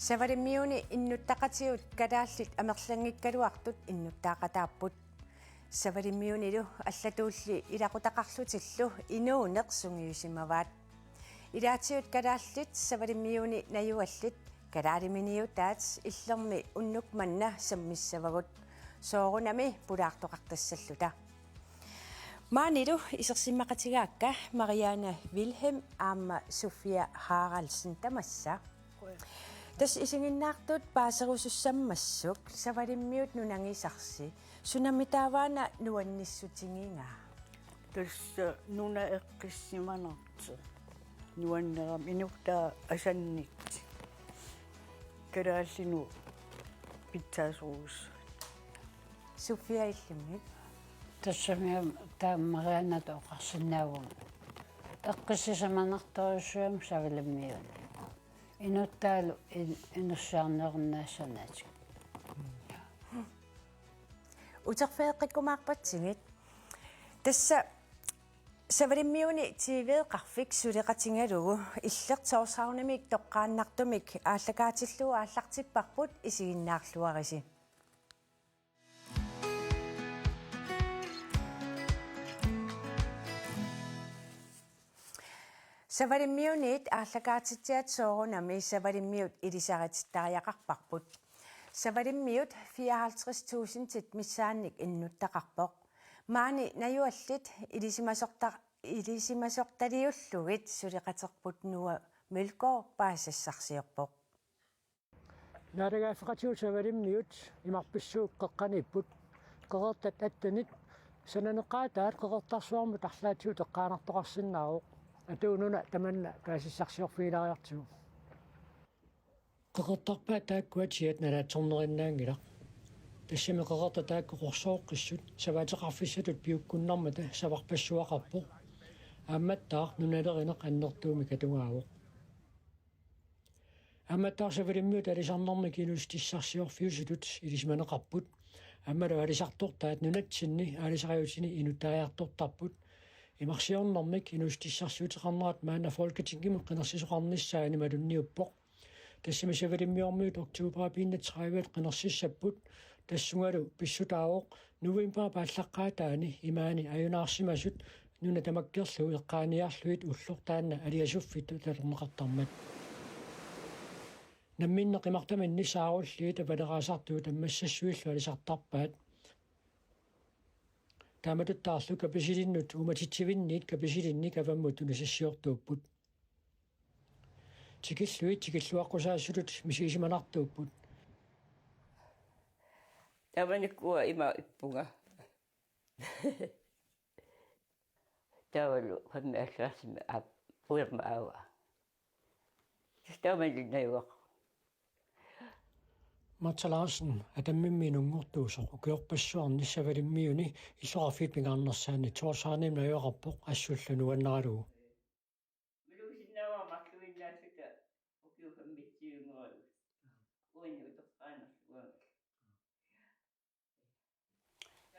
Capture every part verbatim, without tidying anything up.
Savalimmiuni innuttaqatigut kalaallit amerlanngikkaluartut innuttaaqataapput. Savalimmiunilu allatuulli ilaqutaqarlutillu inuuneq sungiusimavaat. Ilaatigut kalaallit Savalimmiuni najugallit kalaaliminiutaat illermi unnuk manna sammissavagut. Soorunami pulaartoqartassalluta. Maanilu isersimmaqatigaakka Marianne Wilhelm aamma Sofia Haraldsen tamassa. Tassa isiginnaartut paaserusussammassuk Savalimmiut nunagisarsi. Sunami taavaana nuannissutigigaa? Tassa nuna eqqissimanartoq. Nuannerami inuttaa asannit. Kalaallinut pitsaasorujussuit. Sofia illimmi. Tassami taama Mariannata oqarsinnaavunga. Eqqissisimanartorujussuugami Savalimmiuni. Inuttaalu in-, inussiarnerunnaassanatik. Uterfigeqqikkumaarpatsigit. Tassa Savalimmiuni T V-qarfik suleqatigalugu Illeq Tórshavnimik toqqaannartumik aallakaatillugu aallartipparput, isiginnaarluarisi. Savalimmiuniit aallakaatitsiat soorunami Savalimmiut ilisaritittariaqarparput. Savalimmiut fireoghalvtreds tusindit missaannik innuttaqarpoq. Maani najugallit ilisimasorta-, ilisimasortaliullugit suleqaterput Noah Mølgaard paasisassarsiorpoq. Naalagaaffeqatigut Savalimmiut imarpissuk qeqqaniipput. Qeqertat attenit sananeqaataat Qeqertarsuarmut arlaatigut eqqaanartoqarsinnaavoq. Atuup nuna tamanna paasisassarsiorfigilaariartigu. Qeqertarpaat taakku atiat nalaatsornerinnaanngilaq. Tassami qeqertat taakku qorsooqqissut savaateqarfissatut piukkunnarmata savarpassuaqarpoq. Aammattaaq nunalerineq annertuumik atugaavoq. Aammattaaq Savalimmiut aalisarnermik inuussutissarsiorfiusutut ilisimaneqarput. Aammalu aalisartortaat nunatsinni aalisariutini inuttariartortarput. Imarsiornermik inuussutissarsiuteqarnerat maanna Folketingimut qinersisoqarnissaani malunniuppoq. Tassami Savalimmiormiut oktoberip enogtredive qinersissapput. Tassungalu pissutaavoq novembarip aallaqqaataani imaani ajunaarsimasut nunat tamakkerlugu eqqaaniarlugit ulloq taanna aliasuffittut talerneqartarmat. Namminneq imartaminni saarulliit avaleraasartut ammassassuillu aalisartarpaat. Taamatuttaarlu Kapisilinnut uummatitsivinniit Kapisilinnik avammut tunisassiortuupput. Tikillugit tikilluaqqusaasutut misigisimanartuupput. Taamanikkut ima ippunga. Taavalu fammiallaarsimmi aap puerma aava. Taamaninnajua. Martha Larsen, Atammimmi inunngortuusoq, ukiorpassuarni Savalimmiuni illoqarfiit pingaarnersaanni Tórshavnimi najugaqarpoq assullu nuannaralugu. Malugisinnaavara marluinnaassuta ukiut femogtyve-nngoralugit. Uani utoqqaanerlugu.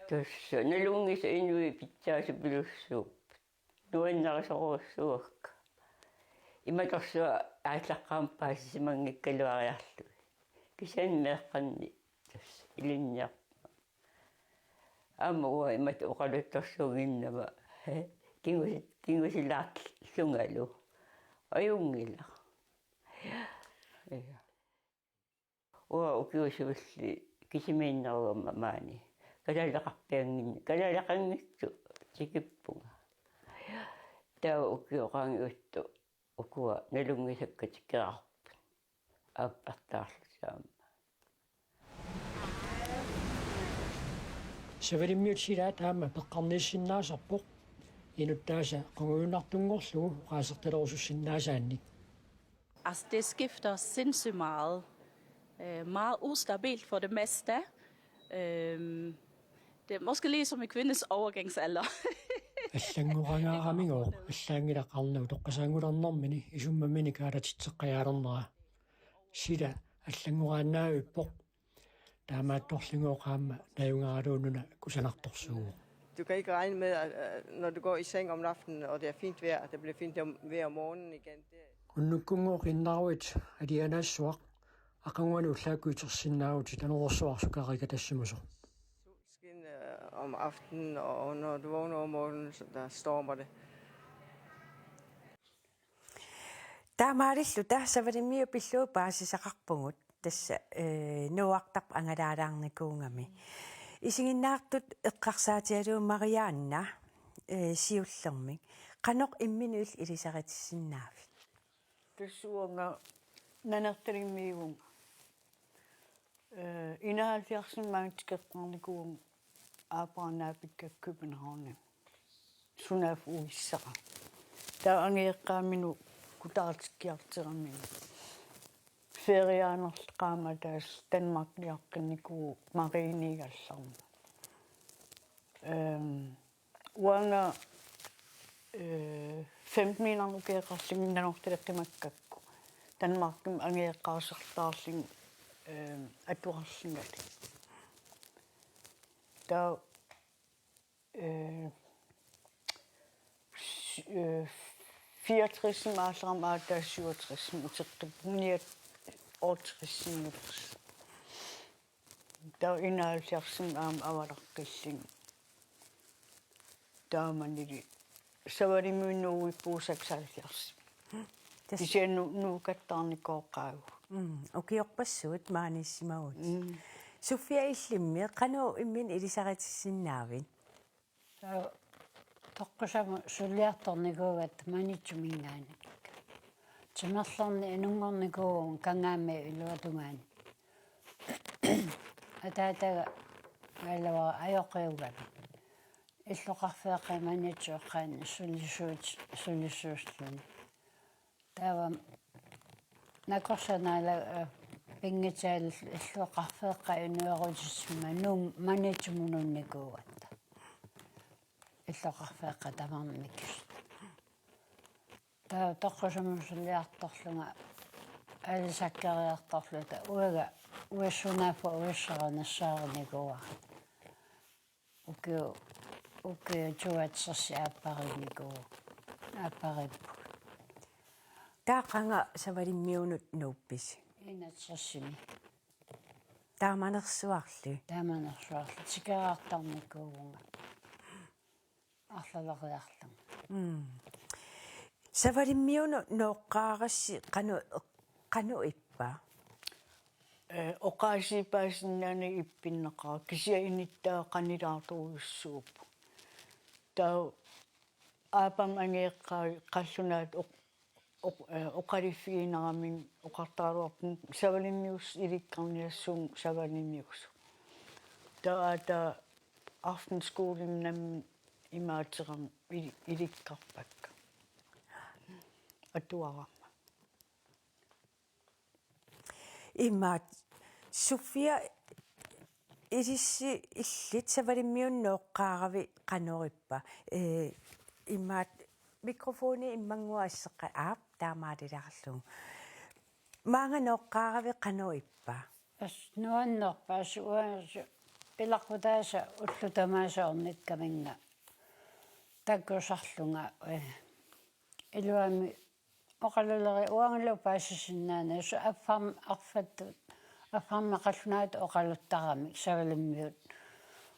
Tassa nalunngisat inuit pitsaasupilussuupput. Nuannarisorujussuakka. Imatorsuaq aallaqqaammut paasisimanngikkaluariarlugit. Kisianni meeqqanni tassa ilinniarput. Aamma uanga imatut oqaluttorsuunnginnama. Kingusi-, kingusilaarlungalu. Ajunngilaq. Ja. Uanga ukiut siulliit kisimiinnerugama maani. Kalaaleqarpianngin-, kalaaleqanngitsut tikippunga. Taava ukiut qaangiuttut ukua nalunngisakka tikeraarput. Aappartaarlutik aamma. Savalimmiut silaat aamma peqqarniissinnaasarpoq. Inuttaasa qungujunnartunngorlugu oqaasertalerusussinnaasaannik. Altså, det skifter sindssygt meget. Øh, meget ustabilt for det meste. Øhm, det er måske lige som en kvindes overgangsalder. Allanngorangaaramigoq allaanngilaq arnaq utoqqasaanngulernermini isummamminik aalatitseqqajaalernera. Sila allanngoraannaavippoq. Taamaattorligooq aamma najugaralugu nuna kusanartorsuuvoq. Du kan ikke regne med, at, at når du går i seng om aftenen, og det er fint vejr, at det bliver fint vejr om morgenen igen. Det Unnukkunngooq innaruit alianaassuaq Aqaguani ullaakkut itersinnaavutit anorersuarsukaarikatassimasoq. Solskin øh, om aftenen, og når du vågner om morgenen, så der stormer det. Taamaalilluta Savalimmiut pillugu paasisaqarpugut, tassa eh, nuuartarpoq angalaalaarnikuugami. Isiginnaartut eqqarsaatigalugu Marianna eh, siullermik. Qanoq imminut ilisaritissinnaavit? Tassa uanga Nanortalimmiivunga. Øh, enoghalvfjerdsimi maanga tikeqqaarnikuuvunga aappara naapikkakku Københavnimi. Sunaaffa uissara. Taava angajoqqaaminut kutaartikkiartoramigit. Feriaanerlu qaammat tassa Danmarkiliaqqinnikuuvoq Marieniigallarmat. Øhm, uanga øh, femten-iinnarnut ukioqarlunga Nanortalik qimakkakku Danmarkimi angajoqqaasartaarlunga øh, atuarlungali. Taava øh, s- øh, fireogtresimi aallarama aatsaat syvogtresimi uteqqippunga, niogtresimi. Taava enoghalvfjerdsimi aamma avalaqqillunga. Taamanili Savalimmiunut nuuippugut seksoghalvfjerdsimi. Kisianni nu- nuukattaarnikooqaagut. Mm, ukiorpassuit maaniissimagit. Mm. Sofia, illimmi qanoq imminut ilisaritissinnaavit? Taava toqqusamut suliartornikuugatta Maniitsuminngaanniit. Timerlerni inunngornikuuvunga Kangaamiut iluatungaani. Ataataga ailava ajoqiugami. Illoqarfeeqqat Maniitsup eqqaani sulisuut sulisuulluni. Taava nakorsanaala pinngitsaal illoqarfeeqqat inuerutissima Nuummut Maniitsumut nuunnikuugatta. Illoqarfeeqqat tamarmik. Taava toqqusamut suliartorlunga aalisakkeriartorluta uanga uissunaaffa uissara nassaarinikuuara. Ukioq ukioq toogtres aappariinnikuuvoq. Aapparippugut. Taava qanga Savalimmiunut nuuppisi? Enogtresimi. Taamanersuarli? Taamanersuarli. Tikeraartarnikuuvunga. Arlaleriarlunga. Mm. Savalimmiunut nooqqaarassi qanoq qanoq ippa? Øh, oqaasii paasinnaaneq ippinnaqaaq, kisianni inittaa qanilaartorujussuupput. Taava aappama angajoqqaavit qallunaatut oq- oq- øh, oqaluffigineramik oqartaraluarpunga Savalimmiusoq ilikkarniassuunga Savalimmiusoq. Taava aatsaat aftenskolemi nammineq imaateramik ili- ilikkarpakka. Atuarama. Imaat, Sofia, ilissi illit Savalimmiunut nooqqaaravit qanoq ippa? Ee, imaat, mikrofoni immannguaq asseqqat, aap, taamaalilaarlugu. Maanga nooqqaaravit qanoq ippa? Assut nuannerpoq, assut uanga ilaqqutaasa ullut tamaasa ornikkaminnga takkusarlunga, ee, iluamik oqalulerit uangalu paasisinnaaneq, assut affarm- arfattut affarmik qallunaatut oqaluttaramik Savalimmiut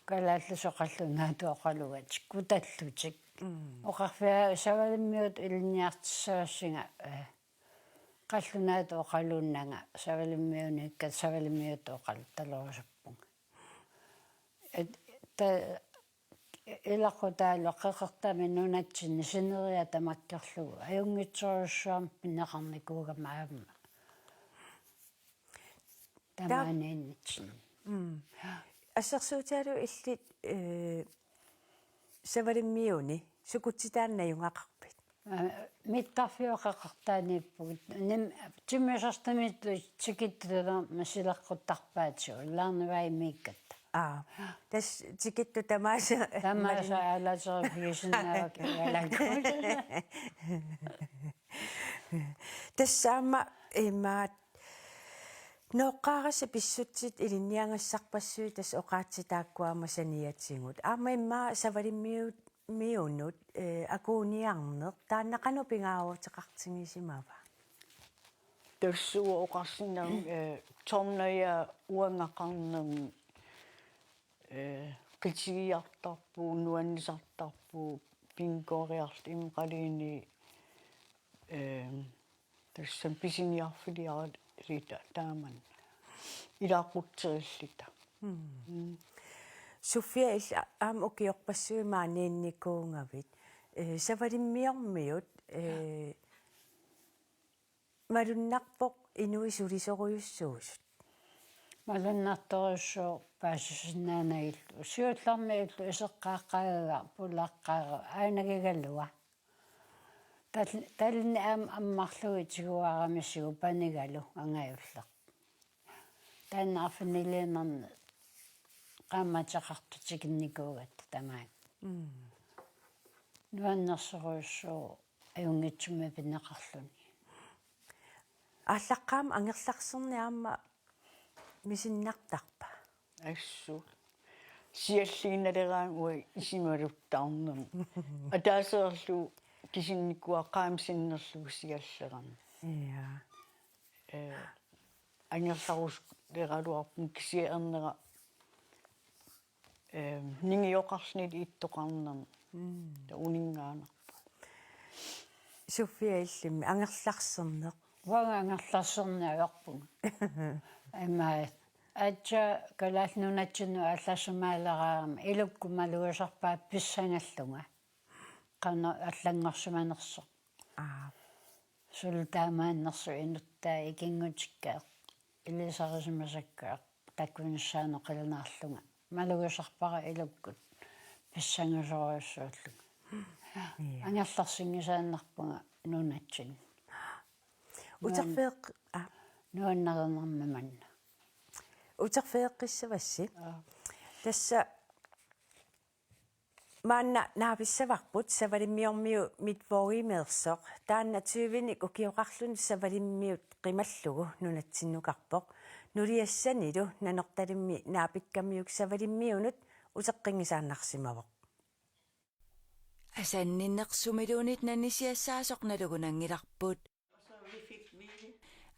kalaallisut qallunaatut oqalugatik kutallutik. Mm. Oqarfigaara Savalimmiut ilinniartissavassinga, ee, qallunaatut oqaluunnanga Savalimmiunikka Savalimmiut oqaluttalorusuppunga. Et- ta- Ilaqqutaalu qeqertamik nunatsinni sineriak tamakkerlugu ajunngitsorujussuarmik pineqarnikuugama aamma. Tamaaniinnitsinni. Mm. Assersuutigalugu illit, ee, Savalimmiuni sukutsitaanut najugaqarpit? Ee, mittarfiup qeqertaaniippugut. Nim- timmisartamiittut tikittut tamarmik silaqquttarpaatigut, Landevejimiikkatta. Aa, tassa tikittut tamaasa. Tamaasa aalateriffigisinnaavakka igalakku. Tassa aamma imaat nooqqaarassi pissutsit ilinniagassarpassuit tassa oqaatsit taakkua aamma saniatigut. Aamma immaqa Savalimmiut- -miunut, ee, akuuniarneq taanna qanoq pingaaruteqartigisimava? Tassa uanga oqarsinnaavugut, eh, tornaja uangaqarnermi, eh, qitigiartarpugut, nuannisartarpugut, pingoriarluta immaqaluunniit, eh, tassami pisiniarfiliarluta taamanna. Ilaqutserilluta. Mm. Sofia, illit aamma ukiorpassuit maaniinnikuugavit. Eh, Savalimmiormiut, eh, malunnarpoq inuit sulisorujussuusut. Malunnartorujussuuvoq paasisinnaanagillu. Siullermillu iseqqaaqqaagara, pulaqqaagara, aanagigaluaq. Tal-, tallimat aamma ammarlugit tiguaramisigut panigalu angajulleq. Taanna arfiniliinerni qaammateqartut tikinnikuugatta tamaat. Mm. Nuannersorujussuuvoq ajunngitsumik pineqarluni. Aallaqqaammut angerlarserneq aamma misinnartarpa? Assut. Sialliinnaleraangat uanga isumaluttaarnermut. Ataaseq erlu kisinnikuuara qaammat sinnerlugu siallerama. Ja. Eh, angerlarusuleraluarpunga kisianni ernera, eh, ningioqarluni ittoqarnermut. Mm. Taava uninngaannarpoq. Sofia, illimmi angerlarserneq? Uanga angerlarserneq ajorpunga. Ima, aatsaat Kalaallit Nunatsinnut aallarsimaaleraangama ilukkut malugisarpara pissangallunga. Qanoq allanngorsimanersoq. Aap. Suli taamaannersoq inuttaa ikinngutikka ilisarisimasakka takkunissaanut qilanaarlunga. Malugisarpara ilukkut pissangasorujussuullunga. Ja. Angerlarsinngisaannarpunga nunatsinni. Uterfigeq-, aa. Nuannarinermi manna. Uterfigeqqissavassi. Aa. Tassa maanna naapissavarput Savalimmiormiu midtvoiimeersoq. Taanna tyvenik ukioqarluni Savalimmiut qimallugu nunatsinnukarpoq. Nuliassanilu Nanortalimmi naapikkamiuk Savalimmiunut uteqqinngisaannarsimavoq. Asanninneq sumiluunniit nanisiassaasoq nalugunanngilarput.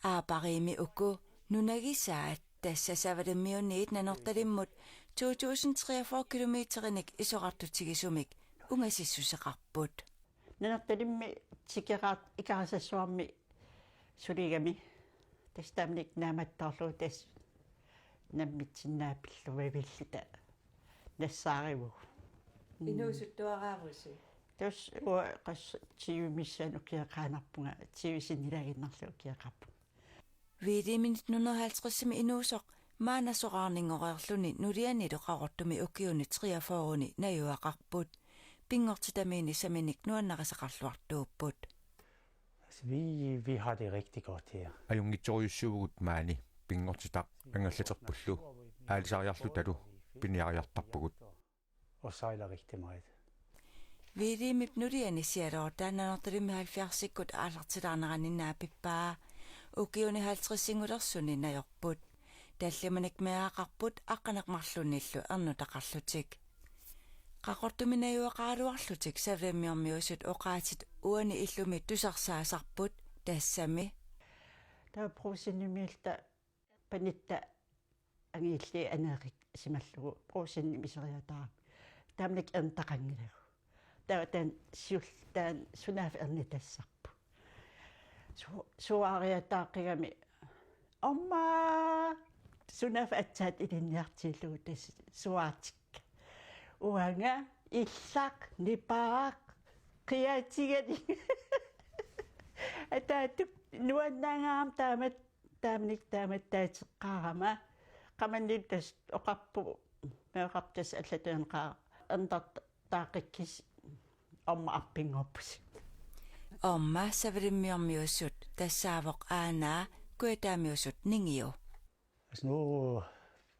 Aapariimi uku nunagisaat tassa Savalimmiunniit Nanortalimmut to tusind treogfyrre kilometerinik isorartutigisumik ungasissuseqarput. Nanortalimmi tikeraat Ikerassassuarmi suligami. Tassa taamanikkut naammattoorlugu tassa nammitsinnut pilluarilluta nassaarivugut. Mm. Inuusuttuaraavusi? Tassa uanga qassit tyve missaanni ukioqaannarpunga, tyve sinnilaannarlunga ukioqarpunga. Wilhelmip nitten hundrede og halvtredsimi inuusoq maanna soraarninngoreerluni nulianilu Qaqortumi ukiuni treogfyrreni najugaqarput. Pinngortitamiinni saminik nuannarisaqarluartuupput. Altså, vi, vi har det rigtig godt her. Ajunngitsorujussuuvugut maani, pinngortitaq angerlaterpullu, aalisariarlutalu piniariartarpugut. Og sejler rigtig meget. Wilhelmip nuliani Sialoorta Nanortalimmi halvfjerdsikkut aallartilaarnerani naapippaa. Ukiuni halvtredsinngulersuni najorput. Tallimanik meeraqarput aqqaneq-marlunnillu ernutaqarlutik. Qaqortumi najugaqaraluarlutik Savalimmiormiusut oqaatsit uani illumi tusarsaasarput tassami. Taava Brugsenimiilluta panitta angiilli aneeqisimallugu Brugsenimi iseriataarami. Taamanikkut ernutaqanngilagut. Taava taanna siullermik taanna sunaaffa ernutassarput. Su-, suaariataaqqigami: Aamma sunaaffa aatsaat ilinniartillugu tassa suaartikka. Uanga illaq nipaaq qiatiganik. Ataatuk nuannaangaarama taamak, taamanikkut taamak taateqqaarama. Qamannillu tassa oqarpugut, meeraq tassa allatut aneqaaq ernutaq taaqqikkusi aamma arpinnguuppusi. Aamma Savalimmiormiusut tassaavoq aanaa Kujataamiusut Ningiu. Altså nu,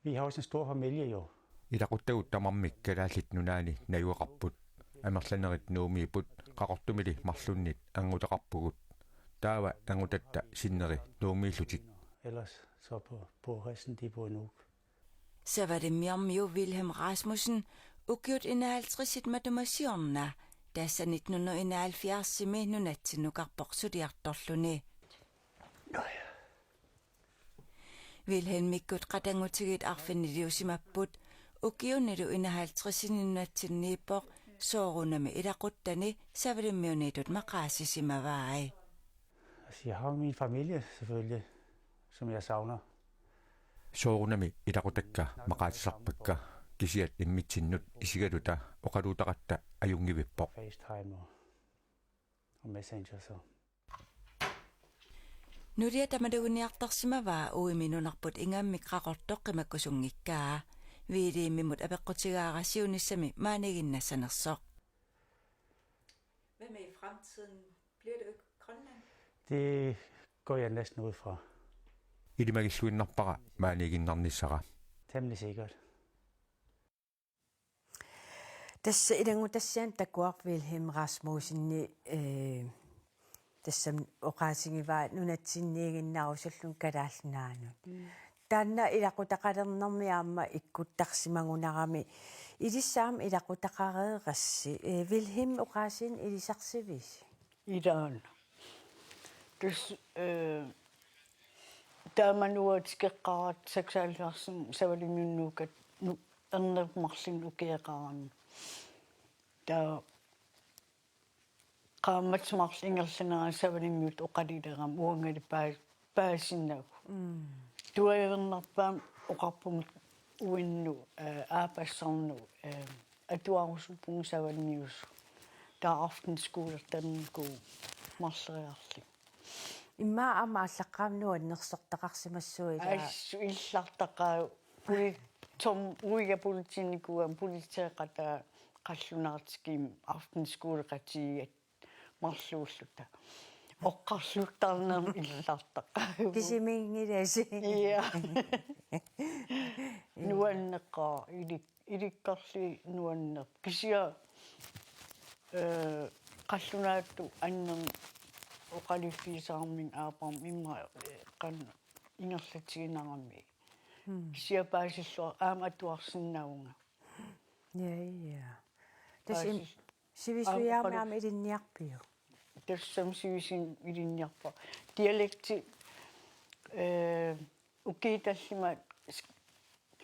vi har også en stor familie jo. Ilaquttagut tamarmik Kalaallit Nunaanni najugaqarput. Amerlanerit Nuummiipput, Qaqortumili marlunnit angutaqarpugut. Taava angutatta sinneri Nuummiillutik. Ellers så på, på resten, de bor i Nuuk. Savalimmiormiu Wilhelm Rasmussen, ukiut enoghalvtredsit matuma siorna, tassa nitten hundrede enoghalvfjerdsimi nunatsinnukarpoq suliartorluni. Nå ja, Vilhelmikkut qatanngutigiit arfiniliusimapput, ukiunilu enoghalvtredsini nunatsinniippoq, soorunami ilaquttani Savalimmiuniittut maqaasisimavai. Altså, jeg har jo min familie, selvfølgelig, som jeg savner. Soorunami ilaqutakka maqaatisarpakka, kisiat immitsinnut isigaluta oqaluutaqatta ajunngivippoq. FaceTime og, og Messenger, så. Nulia tamaluguniartarsimavaa uimi nunarput ingammik Qaqortoq qimakkusunngikkaa. Vilhelmimut apeqqutigaara siunissami maaniiginnassanersoq. Hvad med i fremtiden? Bliver du i Grønland? Det går jeg næsten ud fra. Ilimagilluinnarpara maaniiginnarnissara. Temmelig sikkert. Tassa ilanngutassiaanut takuarput Vilhelm Rasmussenip, eh, tassami oqaasigivaa nunatsinniiginnarusulluni Kalaallit Nunaannut. Mm. Taanna ilaqutaqalernermi aamma ikkuttarsimagunarami, ilissi aamma ilaqutaqareerassi, eh, Vilhelm oqaasiinik ilisarsivisi? Ilaana. Tassa, eh, taamani uanga tikeqqaaratta seksoghalvfjerdsimi Savalimmiunut nuukkat nu-, ernermarlin ukioqarami. Taava qaammatit marluk ingerlanerani Savalimmiut oqalulerami uangali paa-, paasinagu. Mm. Tuaviinnarpaamik oqarpunga uinnut, eh, aappassornut, eh, atuarusuppunga Savalimmiusoq. Taava aftenskolertarnikuuvoq marloriarlunga. Immaqa aamma aallaqqaammut nuannersortaqarsimassuuvoq ilaa. Assut illartaqaaq poli-, tom uiga politiinikuugama politeeqataa qallunaaq tikimmik aftenskoleqatigigatta marluulluta. Oqarluttarnermik illartaqaaq. Kisimiinngilasi. Ja. Nuanneqaaq ilik-, ilikkarlugit nuannerpoq. Kisianni, eh, qallunaatut annermik oqaluffigisarami aappama immaqa, eh, qanoq ingerlatiginarami. Hmm. Kisianni paasilluarlunga aamma atuarsinnaavunga. Ja, ja. Tassa im-, paasil-, sivisujaami aamma oqalu-, aamma ilinniarpiuk? Tassami sivisujaami ilinniarpara. Dialekti, eh, ukiut tallimat s-,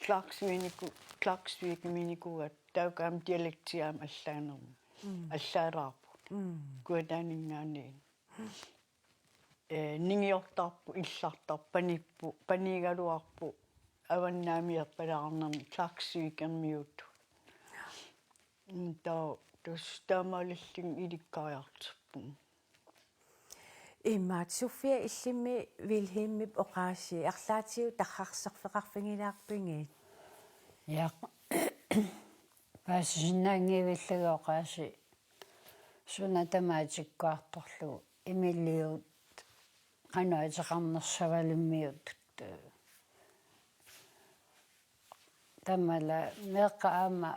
Klaksvíkiku-, Klaksvíkiminikuugatta taakku aamma dialektia aamma allaanermi. Mm. Allaalaarput. Mm. Kujataaninngaanniit. Eh, ningiortarput, illartarput, panippu-, panigaluarput, avannaamiorpalaarnermi Klaksvíkermiutut. Mm, taava, tassa taamaalillunga ilikkariartorpunga. Imaattoq Sofia, illimmi Vilhelmip oqaasii arlaatigut tarrarsorfeqarfigilaarpigit? Ja. Paasisinnaanngivillugit oqaasii suna tamaat tikkuartorlugu imiliut qanoq ateqarnersut Savalimmiutut. Tamanna meeqqat aamma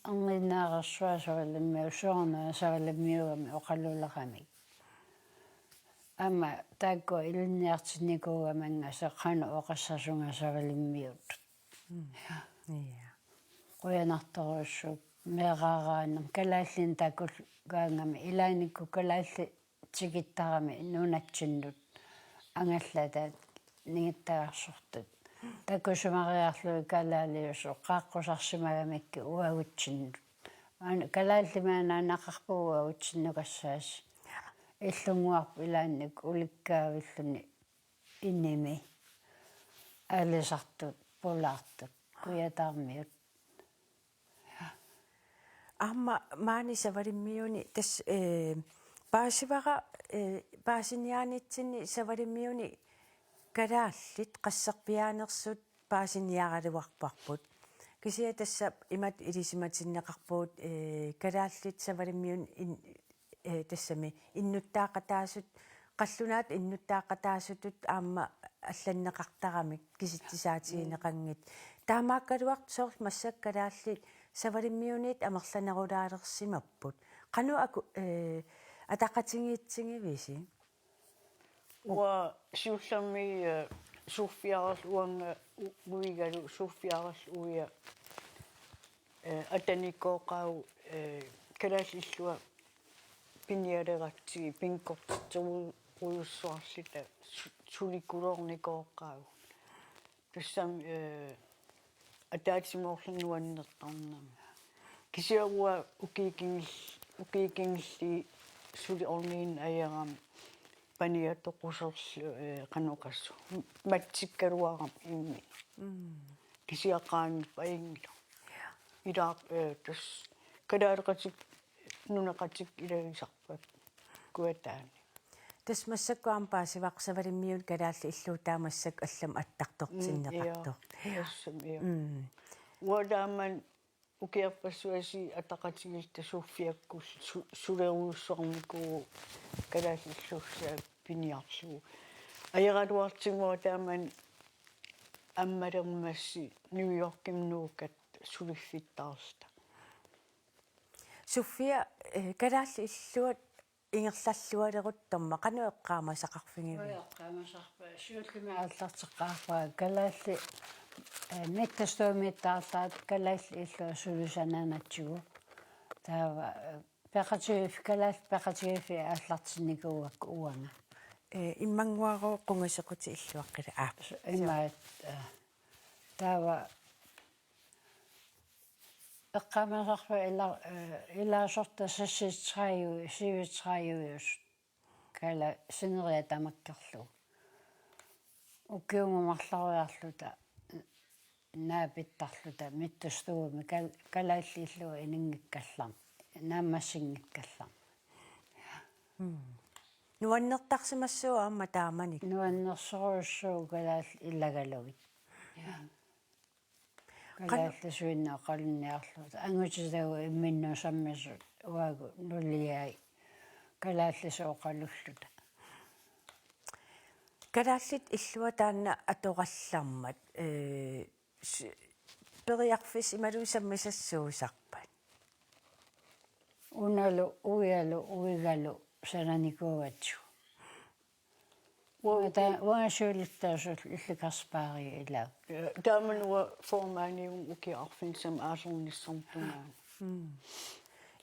erngiinnaarersua Savalimmiut soorunami savalimmiuugamik oqaluleramik. Aamma taakku ilinniartinnikuugamik angasat qanoq oqassasunga savalimmiutut. Mm. Ja. Ja. Qujanartorujussuupput meeraaraannarmik kalaallinik takugaangamik ilaannikkut kalaallit tikittarami nunatsinnut angallatat ningittagarsortut. Takusimariarlugit kalaaliusut qaaqqusarsimagamikkit uagutsinnut. Aana kalaallimik anaanaqarpugut uagutsinnukassaasi. Illunnguarput ilaannikkut ulikkaavilluni inimi aalisartut pulaartut Kujataarmiut. Aamma maani Savalimmiuni tassa, eh, paasivara, eh, paasiniaanitsinni Savalimmiuni kalaallit qasserpiaanersut paasiniaraluarparput. Kisianni tassa imatut ilisimatinneqarpugut, eh, kalaallit Savalimmiuni in-, eh, tassami innuttaaqataasut, qallunaatut innuttaaqataasutut aamma allanneqartaramik kisitsisaatigineqanngitsut. Taamaakkaluartoq soorlu massakkut kalaallit Savalimmiuniittut amerlanerulaalersimapput. Qanoq aku-, eh, ataqatigiitsigivisi? Uanga siullermik, eh, Sofiarallu uanga u-, uigalu Sofiarallu uia, eh, atanikooqaagut, eh, kalaallillu pinialeratsigit pinngortitserujussuarluta su-, sulikuluornikooqaagut. Tassami, eh, ataatsimoorluni nuannertarnami. Kisianni uanga ukiut kingul-, ukiut kingulliit suli ornigineq ajoramik paniatoqquserlu, eh, qanoq oqassaaq. Matsikkaluarami imminut. Mm. Kisianni qaangiuppat ajunngilaq. Ilaa, eh, tassa kalaaleqatikka, nunaqqatikka ilagisarpakka kujataani. Tassa massakkut aamma paasivara Savalimmiuni kalaallit illuutaat massakkut allamik attartortinneqartoq. Mm, ja. Tassami, ja. Mm. Uanga taamani ukiorpassuit ataqatigiilluta Sofiakkullu su-, sulerujussuarnikuuvoq kalaallit illuussaat piniarlugu. Ajoraluartinnguara taamani ammalermassi New Yorkimi nuukkatta suliffittaarluta. Sofia, eh, kalaallit illuat ingerlallualeruttormat qanoq eqqaamasaqarfigiviuk? Uanga eqqaamasarpara, siullermik aallarteqqaarpara, kalaallit, eh, mittarstuumiittaarlaat kalaallit illuat sulisanaanatsigu. Taava, eh, peqatigiif-, kalaallit peqatigiiffiit aallartinnikuuakka uanga. Eh, immannguarooq qungasequtit illuaqqila-, aa. Imaat, eh, taava eqqaamasarpara ila-, eh, ilaasortat seksogtredive, syvogtredive, kala sineriak tamakkerlugu. Ukiumut marloriarluta naapittarluta mittarstuumik kal-, kalaallit illuat ininngikkallarmata, naammassinngikkallarmata. Mm. Nuannertarsimassuuvoq aamma taamanikkut. Nuannersorujussuuvoq kalaallit ilagalugit. Ja. Qan- Kalaallisuinnaq oqalunniarluta. Angutitagut imminnut sammisut uagut nuliai kalaallisut oqalulluta. Kalaallit illuat taanna atorallarmat, eh, s-, periarfissat imaluunniit sammisassuusarpat? Unalu, uialu, uigalu sananikuugatsigu. Uanga ta-, uanga siulittaasullu illikarspaarii ilaa. Ja, taamani uanga formandiuvunga ukiut arfineq-marlunnissamut tungaanut. Mm.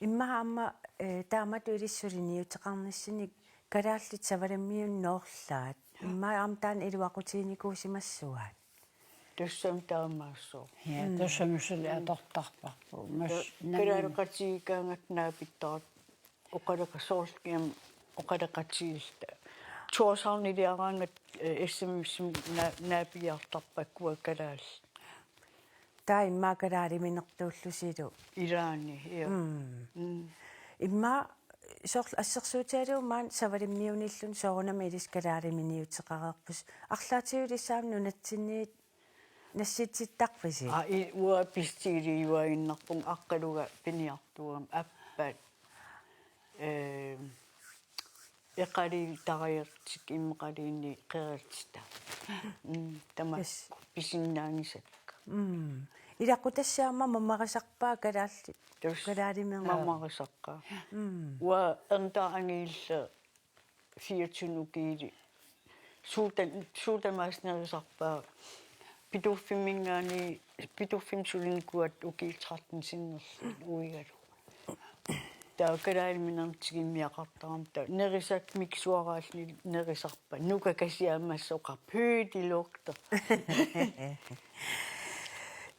Immaqa aamma, eh, taamatut ilissi suliniuteqarnissinni kalaallit Savalimmiuni noorlaat. Immaqa aamma taanna iluaqutiginikuusimassuaat. Tassami taamaassooq. Ja, mm, tassami suli atortarparput. Mas-, ja, nam-, kalaaleqatigiikkaangatta naapittaartut oqaloqa-, soorlu kiam oqaloqatigiilluta. Tórshavniliaraangatta, eh, S M S-imut na-, naapigiartarpakka uanga kalaallit. Taava immaqa kalaaliminertuullusilu. Ilaanni, ja. Mm. Mm. Immaqa soorlu assersuutigalugu maani Savalimmiunilluunniit soorunami ilissi kalaaliminiuteqareerpusi. Arlaatigut ilissi aamma nunatsinniit nassitsittarpisi? Aa, i-, uanga pisitsiliuaannarpunga Aqqaluga piniartuugami appat. Ehm, eqaliitariartik immaqaluunniit qeritita. Mm, tamakku. Yes. Pisinnaanngisakka. Mm. Ilaquttassi aamma mamarisarpaat kalaallit. Yes. Kalaalimineq. Mamarisarpaat. Mm. Uanga erntaa angiilla fiatsunukiili. Suuta-, suuta maasnerisarpaa. Pituffimminngaanniit, Pituffimmi sulinikuugatta ukiut tretten sinnerlugit uigalu. Taava kalaaliminernik tigummiaqartarama taava nerisakka mikisuaraalluni nerisarpaat. Nukakasiaammassoqarpoq. Højt i luften.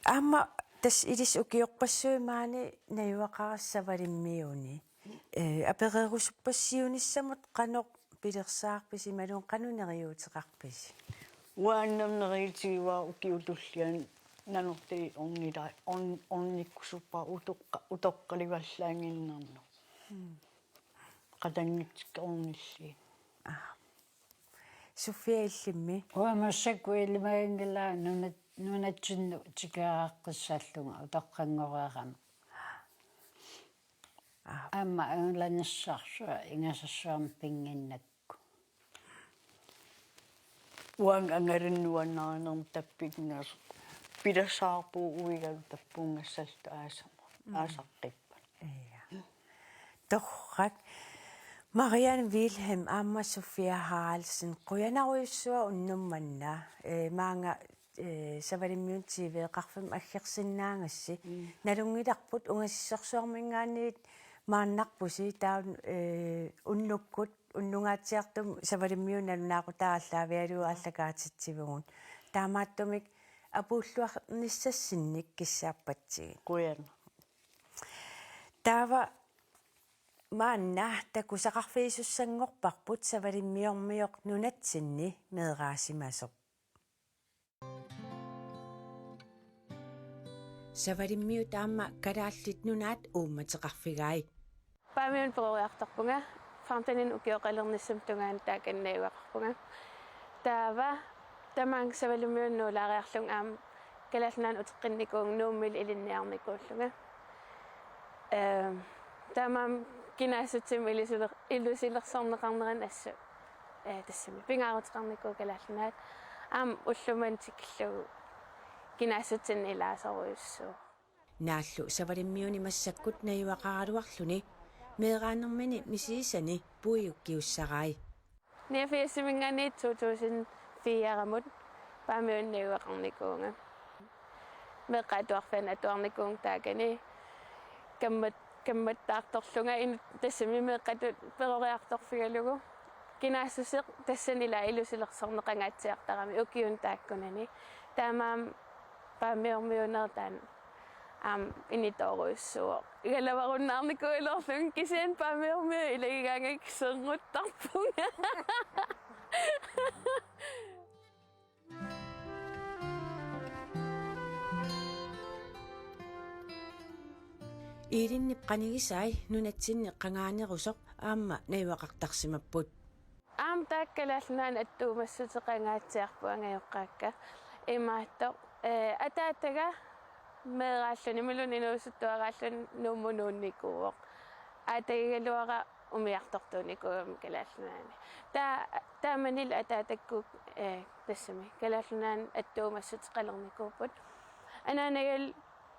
Aamma tassa ilissi ukiorpassuit maani najugaqarassi Savalimmiuni. Eh, apereerusuppassi siunissamut qanoq pilersaarpisi imaluunniit qanoq neriuuteqarpisi? Uanga neriuutigivara ukiut tulliani Nanortalik ornila-, orn-, ornikkusuppara utoqqa-, utoqqalivallaannginnarnera. Mm. Qatanngutsikka ornilliini. Aa. Sofia, illimmi? Uanga massakkut ilimaginngilara nunat-, nunatsinnut tikeraqqissallunga utoqqanngoreerama. Aa. Aamma angulanissarsuaq ingasassuarmik pinnginnakku. Uanga angalanut nuannarinermut tappikneq pilersaarpugut uigalu tappuunngassalluta aasama. Mm. Aasaqqippat. Ja. Torrak. Marianne Vilhelm aamma Sofia Haraldsen, qujanarujussuaq unnuk manna. Eh, maanga, eh, Savalimmiuni T V-qarfimmut aggersinnaagassi. Mm. Nalunngilarput ungasissorsuarminngaanniit maannarpusi taava, eh, unnukkut, unnungaatsiartumik Savalimmiuni nalunaaqutaa aallaavigalugu aallakaatitsivugut. Taamaattumik apuulluarnissassinnik kissaappatsigut. Qujan. Taava maanna takusaqarfigisussanngorparput Savalimmiormioq nunatsinni meeraasimasoq. Savalimmiut aamma Kalaallit Nunaat uummateqarfigai. Paamiunut peroriartorpunga, femten ukioqalernissap tungaanut taakani najugaqarpunga. Taava tamaanga Savalimmiunut nuulaariarlunga aamma Kalaallit Nunaannut uteqqinnikuuvunga Nuummilu ilinniarnikuullunga. Ehm, taamaammat kinaassutsimik ilusiler-, ilusilersorneqarnerani assut, eh, tassami pingaaruteqarnikuuvoq Kalaallit Nunaat. Aamma ullumimut tikillugu kinaassutsinik ilaasorujussuuvoq. Naallu Savalimmiuni massakkut najugaqaraluarluni meeraanermini misigisani puiukkiussarai. Niogfirsimiingaanniit to tusind fire-mut Paamiunut najugaqarnikuuvunga. Meeqqat atuarfianni atuarnikuuvunga taakani kammat-, kammattaartorlunga in-, tassami meeqqatut peroriartorfigalugu. Kinaassuseq tassani ilaa ilusilersorneqangaatsiartarami ukiuni taakkunani. Taamaammat Paamiormiunerit taanna aamma initoorujussuuvoq. Igalavarunnaarnikuugaluarlunga kisianni Paamiormiut ilagigaangakka sernguttarpunga. Iilinnip qanigisai nunatsinni qangaanerusoq aamma najugaqartarsimapput. Aamma taakku Kalaallit Nunaannut attuumassuteqangaatsiarput angajoqqaakka. Imaattoq, eh, ataataga meeraalluni imaluunniit inuusuttuaraalluni Nuummut nuunnikuuvoq. Aatagigaluara umiartortuunikuugami Kalaallit Nunaanni. Taa-, taamanilu ataatakkut, eh, tassami Kalaallit Nunaannut attuumassuteqalernikuupput. Anaanagalu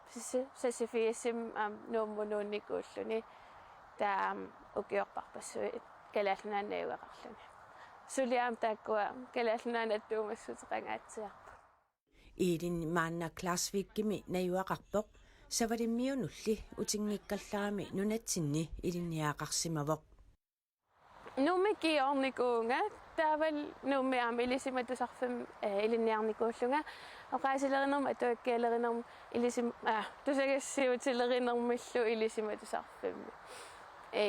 sasi-, sasi firsimi aamma Nuummut nuunnikuulluni. Taava aamma ukiorparpassuit Kalaallit Nunaannut najugaqarluni. Suli aamma taakkua Kalaallit Nunaannut attuumassuteqangaatsiarput. Iilinni maanna Klaksvíkimi najugaqarpoq, Savalimmiunulli utinngikkallarami nunatsinni ilinniagaqarsimavoq. Nuummi G-ornikuuvunga, taavalu Nuummi aamma Ilisimatusarfimmi, eh, ilinniarnikuullunga. Oqaasilerinermut, atuakkialerinermut, ilisim-, ah, tusagassiuutilerinermillu Ilisimatusarfimmi.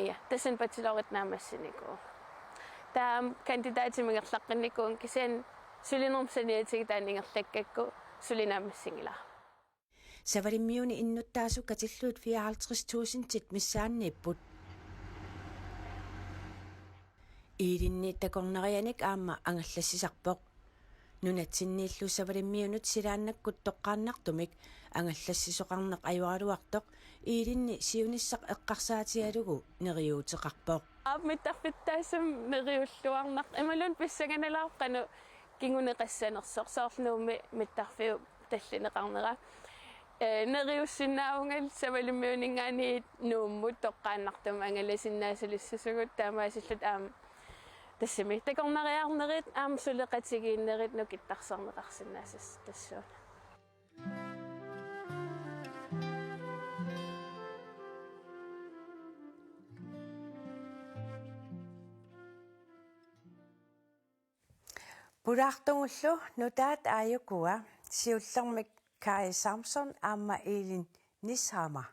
Ja, tassani bachelorit naammassinikuuvunga. Taava kandidatimik ingerlaqqinnikuuvunga kisianni sulinermut saniatigut taanna ingerlakkakku suli naammassinngilara. Savalimmiuni innuttaasut katillugit fireoghalvtreds tusindit missaanniipput. Iilinni takornarianik aamma angallassisarpoq. Nunatsinniillu Savalimmiunut silaannakkut toqqaannartumik angallassisoqarneq ajoraluartoq Iilinni siunissaq eqqarsaatigalugu neriuuteqarpoq. Aap, mittarfittaassamik neriulluarnartoq. Imaluunniit pissanganalaarpoq qanoq kinguneqassanersoq, soorlu Nuummi mittarfiup tallineqarnera. Eh, neriussinnaavunga Savalimmiuninngaanniit Nuummut toqqaannartumik angalasinnaasalissusugut, taamaasilluta aamma tassami takornariarnerit aamma suleqatigiinnerit nukittarserneqarsinnaassuseqassuunga. Pulaartugullu nutaat aajukua siullermik Kaja Samson aamma Elin Nishammer.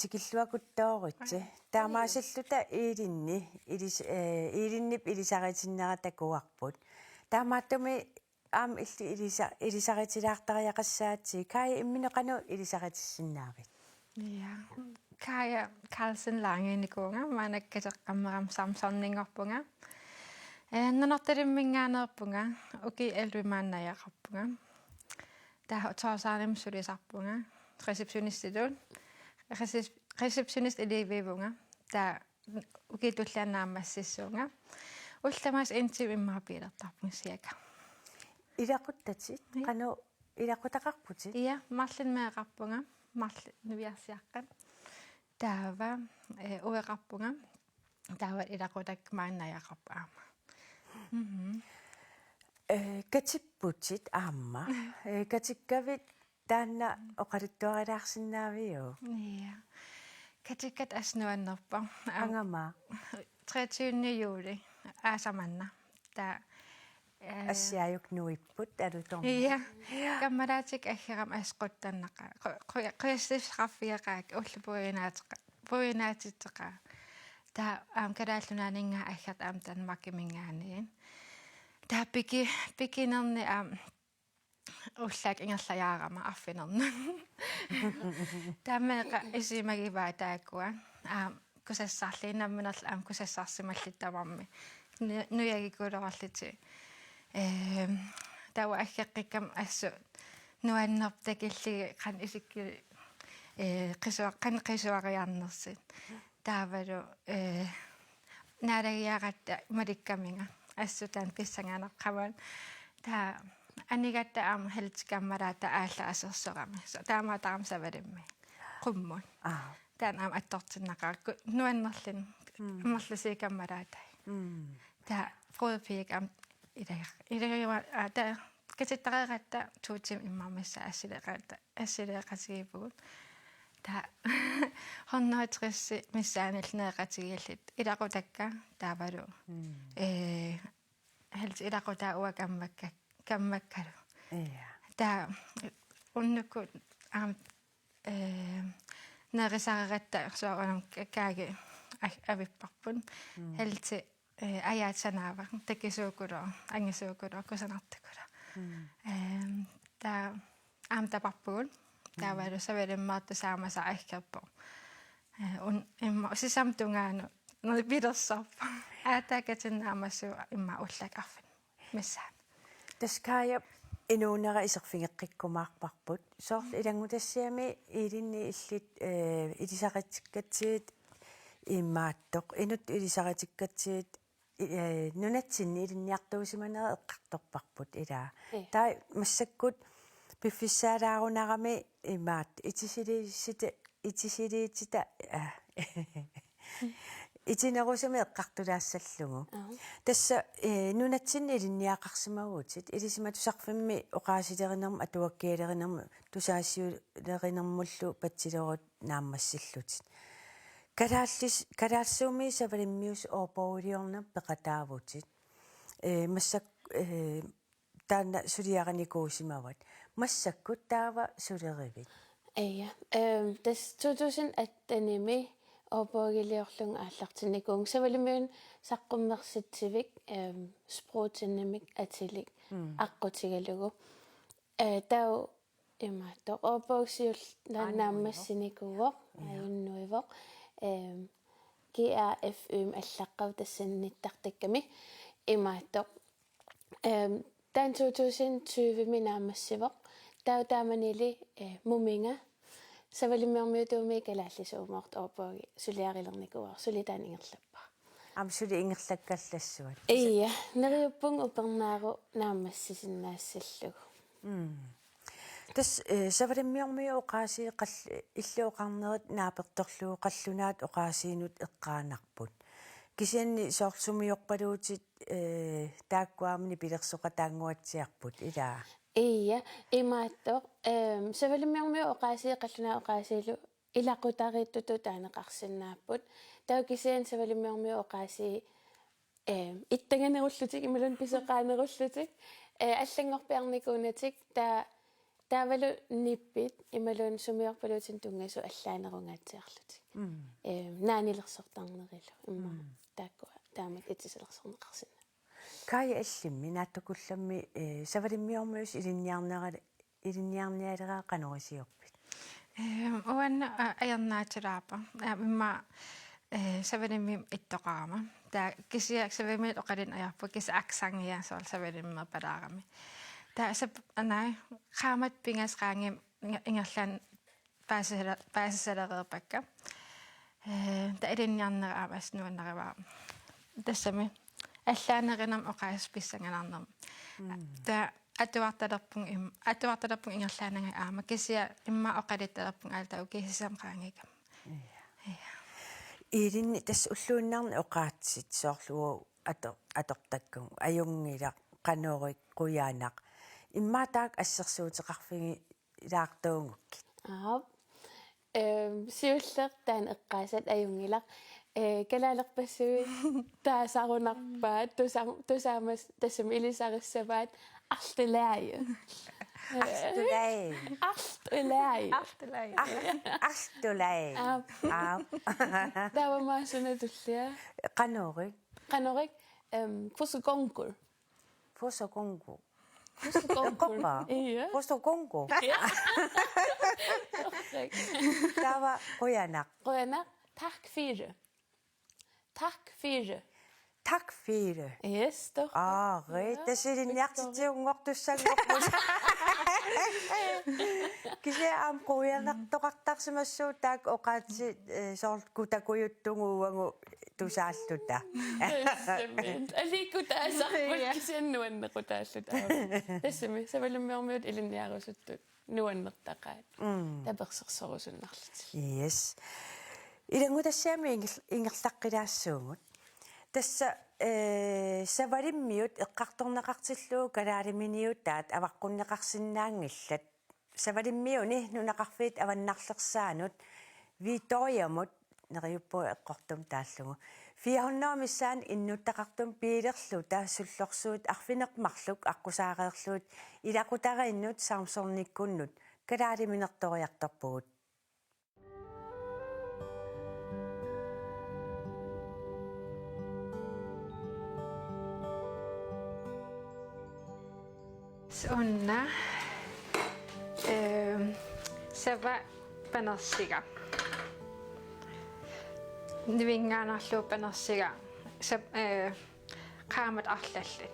Tikilluakuttooritsi. Taamaasilluta Iilinni ilis-, eh, Iilinnip ilisaritinnera takuarput. Taamaattumik aamma illit ilisa-, ilisaritilaartariaqassagatsigit. Kaja, imminut qanoq ilisaritissinnaavit? Ja. Kaja Carlsen Langenikuuvunga, maannakkut kateqqammerama Samsoninngorpunga. Eh, Nanortalimminngaanneerpunga, ukiut elleve maanna najugaqarpunga. Taava Tórshavnimi sulisarpunga, receptionistitut. Recep-, receptionist iliviivunga. Taava ukiut tulliani naammassissuunga. Ullut tamaasa en time immaqa biilertarpunga cirka. Ilaquttatit, ja, qanoq ilaqutaqarputit? Ja, marlunnik meeraqarpunga, marlunnik niviarsiaqqat. Taava, eh, ueqarpunga. Taava ilaqutakka maanna najugaqarpunga aamma. Mhm. Eh, katipputit aamma. Eh, katikkavit taanna oqaluttuarilaarsinnaaviuk? Ja. Katikkatta assut nuannerpoq. Aam-, angama? Treogtyvende juli. Aasaq manna. Taava Ee. Assiajuk nuipput alutornaq. Ja. Ja. Kammalaatikka aggerama assut quttarnaqaat. Qu-, qu-, qujassutissaqarfigeqaakka ullut puiuinaateqa-, puiuinaatitseqaat. Taava aamma Kalaallit Nunaanninngaanniit aggertut aamma Danmarkiminngaanniit. Taava piki-, pikinerni aamma ullaakkut ingerlajaarama arfineq-marlunut. Taava meeqqat isumagivaat taakkua. Aamma kusassarlugit nammineerluni aamma kusassarsimallutik tamarmik. Nu-, nujagikuluarlutik. Ehm, taava aggeqqikkama assut nuannerpoq takillugit qanoq isikki-, eh, qisua-, qanoq qisuariarnersut. Taavalu, eh, naalagiaratta malikkaminga. Assut taanna pissanganarpoq qamani. Taava anigatta aamma Heltet kammalaataat aallat asersorami. So, taamaattarami Savalimmiit. Qummut. Aa. Taanna aamma attortinnaqaaq. Ku-, nuannerluni. Mm. Amerlasuut kammalaatai. Mm. Taava brudepigekka aamma ilaga-, ilaga-, aa, taava katittareeratta to timer immaqa missaa assileeqata-, assileeqatigiippugut. Taava hundrede tres missaanniilli nereqatigiilluta ilaqutakka taavalu. Mm. Ee, Heltet ilaqutaa uanga kammakka-, kammakkalu. Ja. Taava unnukkut aamma, ee, nerisareratta soorunami ka-, kaagi a-, avipparput. Mm. Heltet, ee, ajaat sanaavara, takisuukuluuvoq, angisuukuluuvoq, kusanartukuluuvoq. Mm. Ehm, taava aamma taparpugut. Taavalu Savalimmiortoq Saamasaq aggerpoq. Ee, un-, immaqa sisamat tungaanut nipilersorpoq. Aatsaat katinneq aamma assut immaqa ullaakkut arfineq missaani. Tassa Kaajap inuunera iserfigeqqikkumaarparput. Soorlu ilanngutassiami Iilinni illit, ee, ilisaritikkatsigit imaattoq. Inuttut ilisaritikkatsigit, ee, nunatsinni ilinniartuusimanera eqqartorparput ilaa. Ee. Taava massakkut piffissaalaarunarami imaattoq itisiliisita-, itisiliitita-, aa. Itinerusumik eqqartulaassallugu. Aa. Tassa, ee, nunatsinni ilinniaqarsimavutit, Ilisimatusarfimmi oqaasilerinermut, atuakkialerinermut, tusagassiuulerinermullu bachelorit naammassillutit. Kalaallis-, kalaallisuumi savalimmiusoq Aarbougiliornermik peqataavutit. Ee, massak-, ee, taanna suliarinikuusimavat. Massakkut taava sulerivit? Ja, ehm, tassa to tusind attenimi Aarbougiliorlunga aallartinnikuuvunga. Savalimmiunut saqqummersitsivik, ehm, sprogcenterimik atilik Mm. aqqutigalugu. Ee, taava imaattoq Aarbougip siullermik Aajunnuivoq. naammassinikuuvoq, Ja. Aajunnuivoq. Ehm, G A F Y-mik allaqqavoq tassani nittartakkami imaattoq. Ehm, taanna to tusind tyve-mi naammassivoq. Taava taamanili, eh, muminga Savalimmiormiutuumi kalaallisuumoortoq Aarbougip suliarilernikuuara, suli taanna ingerlappara. Aamma suli ingerlakkallassuat. Ja, neriuppunga upernaarut naammassisinnaassallugu. Mm. Tassa, eh, Savalimmiormiut oqaasii qall-, illit oqarnerit naapertorlugu qallunaat oqaasiinut eqqaanarput. Kisianni soorlu sumiorpaluutit, eh, taakku aamma nipilersoqataannguatsiarput, ilaa? Ja, imaattoq, ehm, Savalimmiormiut oqaasii qallunaat oqaasiillu ilaqutariittutut taaneqarsinnaapput. Taava kisianni Savalimmiormiut oqaasii, eh, ittanganerullutik imaluunniit pisoqaanerullutik, eh, allanngorpiarnikuunatik, taa-, taavalu nippit imaluunniit sumiorpaluutinik tunngasut allaanerungaatsiarlutik. Mm. Eh, naanilersortarnerilu immaqa Mm. taakkua taamatut itisalersorneqarsinnaapput. Kaaja, illimmi naatsukullammik, eh, Savalimmiormiusoq ilinniarnera-, ilinniarnialeraat qanoq iliorpit? Ehm, uannut, a-, ajornaatulaarpoq. Aamma immaqa, eh, Savalimmiut ittoqarama. Taava kisianni Savalimmiut oqalunngilarput, kisianni accenti soorlu savalimmiorpalaarami. Taava sap-, anai, qaammatit pingasut qaangiummata inge-, ingerlaannaq paasisala-, paasisalereerpakka. Eh, taava ilinniarnera aamma assut nuannarivara. Tassami allaanerunnermik oqaaseq pissanganarnermik. Mm. Taava atuartalerpunga im-, atuartalerpunga ingerlaannangajak aamma, kisianni immaqa oqaluttalerpunga aamma taava ukiut sisamat qaangiummata. Ja. Ja. Iilinni tassa ulluinnarni oqaatsit soorlu ato-, atortakkagut ajunngilaq, qanoq iliorpit, qujanaq. Immaqa taakku assersuuteqarfigilaartuugukkit. Aap. Ehm, siulleq taanna eqqaasat ajunngilaq. Ee, kalaalerpassuit taasarunarpaat, tusa-, tusaamas-, tassami ilisarissavaat artulaai. Artulaai. Artulaai. Artulaai. Ar-, artulaai. Aap. Aap. Taava maani suna tullia? Qanoq? Qanoq, em, Fusukonkur. Fusukonkur. Fusukonkur. Eqqorpa? Ia. Fusukonkur. Ia. Taava qujanaq. Qujanaq. Tak fyre. Tak fyre. Tak fyre. Yes, toh. Aa, re, ja, tassa ilinniartitsiunngortussanngorput. Kisianni aamma qujanartoqartarsimassuuvoq taakku oqaatsit, eh, soorlu kutakujuttugut uagut tusaalluta. Tassami. Aliikkutaasarput. Ja. Kisianni nuannequtaalluta. Tassami, Savalimmiormiut ilinniarusuttut nuannertaqaat. Mm. Tapersersorusunnarlutik. Yes. Ilanngutassiami inger-, ingerlaqqilaassaagut. Tassa, eh, Savalimmiut eqqartorneqartillugu kalaaliminiutaat avaqqunneqarsinnaanngillat. Savalimmiuni nunaqarfiit avannarlersaanut Victoriamut, neriuppunga eqqortumik taallugu, fire hundrede missaani innuttaqartumik biilerluta sullorsuut arfineq-marluk aqqusaareerlugit ilaqutariinnut Samsonikkut kalaaliminertoriartorpugut. Una, ehm, sava panersiga. Nivinngaannarlugu panersiga. Sap-, eh, qaammat arlallit.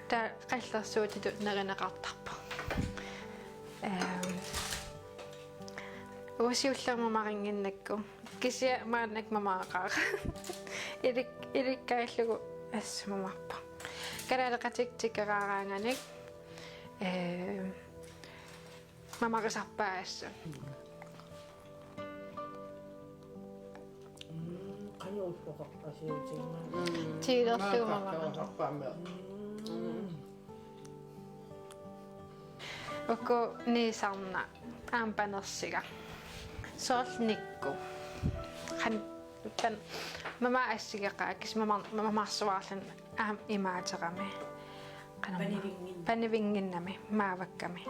Taava qallersuutitut nerineqartarpoq. Ehm, uanga siullermik mamarinnginnakku. Kisianni maannakkut mamaqaara. Ilik-, ilikkagillugu assut mamarpoq. Kalaaleqatikka tikeraaraanganik, ehm, mamarisarpaa assut. Mm, qanoq ulloqarpasiutinnga. Mm. Tiilerlugu mamarisarpaa. Mm. Uku niisarnat aamma panersiga. Soorlu nikku. Qan-, pan-, mamaat assigeqaat, kisianni mama-, mamarsuarluni aamma imaaterami. Qanoq-, panivinnginnami. Panivinnginnami, maavakkami.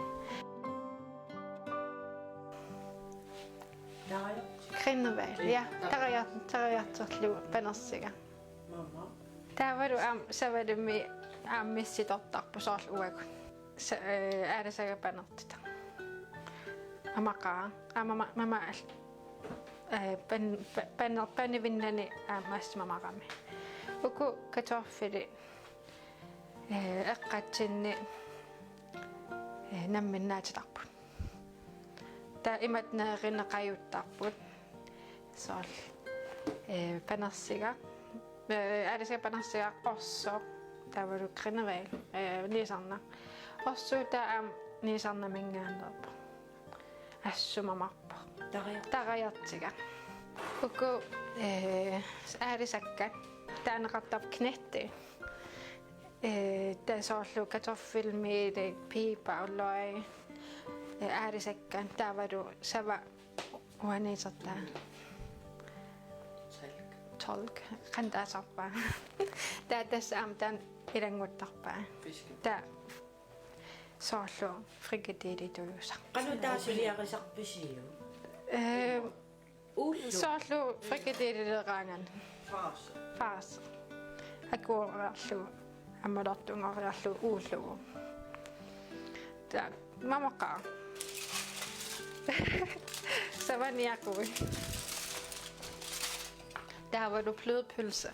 Tarajartik. Grindeval, ja. Tarajar-, tarajarterlugu panersiga. Mama. Taavalu aamma Savalimmi aamma missitortarpoq soorlu uagut. Sa-, eh, aalisakkat panertitaq. Mamaqaaq. Aamma mama, mama al-, eh, pan-, pa-, paner-, panivinnani aamma assut mamarami. Uku kartoffelit, eh, eqqatsinni, eh, namminnaatitarput. Taava imatut nerineqajuttarput. Soorlu, eh, panersiga. Eh, aalisakkat panersiga, qorsoq. Taavalu grindeval, eh, niisarnaq. Qorsuutaa aamma niisarnaminngaanneerpoq. Assut mamarpoq. Tarajar-. Tarajartiga. Uku, eh, aalisakkat. Taaneqartarpoq knægte. Eh, taava soorlu kartoffelmeli, peber, løg, eh, aalisakkat, taavalu sava uaniisertaa. Tolk. Tolk. Qanoq taasarpaa. Taava tassa aamma taanna ilannguttarpaa. Fiskit. Taava soorlu frikadellitujusaq. Qanoq taasiliarisarpisiuk? Eh, Uullugu. Soorlu frikadellileraangat. Farsi. Farsi. Akueriarlugu. Aamma lortunngoriarlugu uullugu. Taava mamaqaaq. Savaniaqui. Taavalu blødpølse.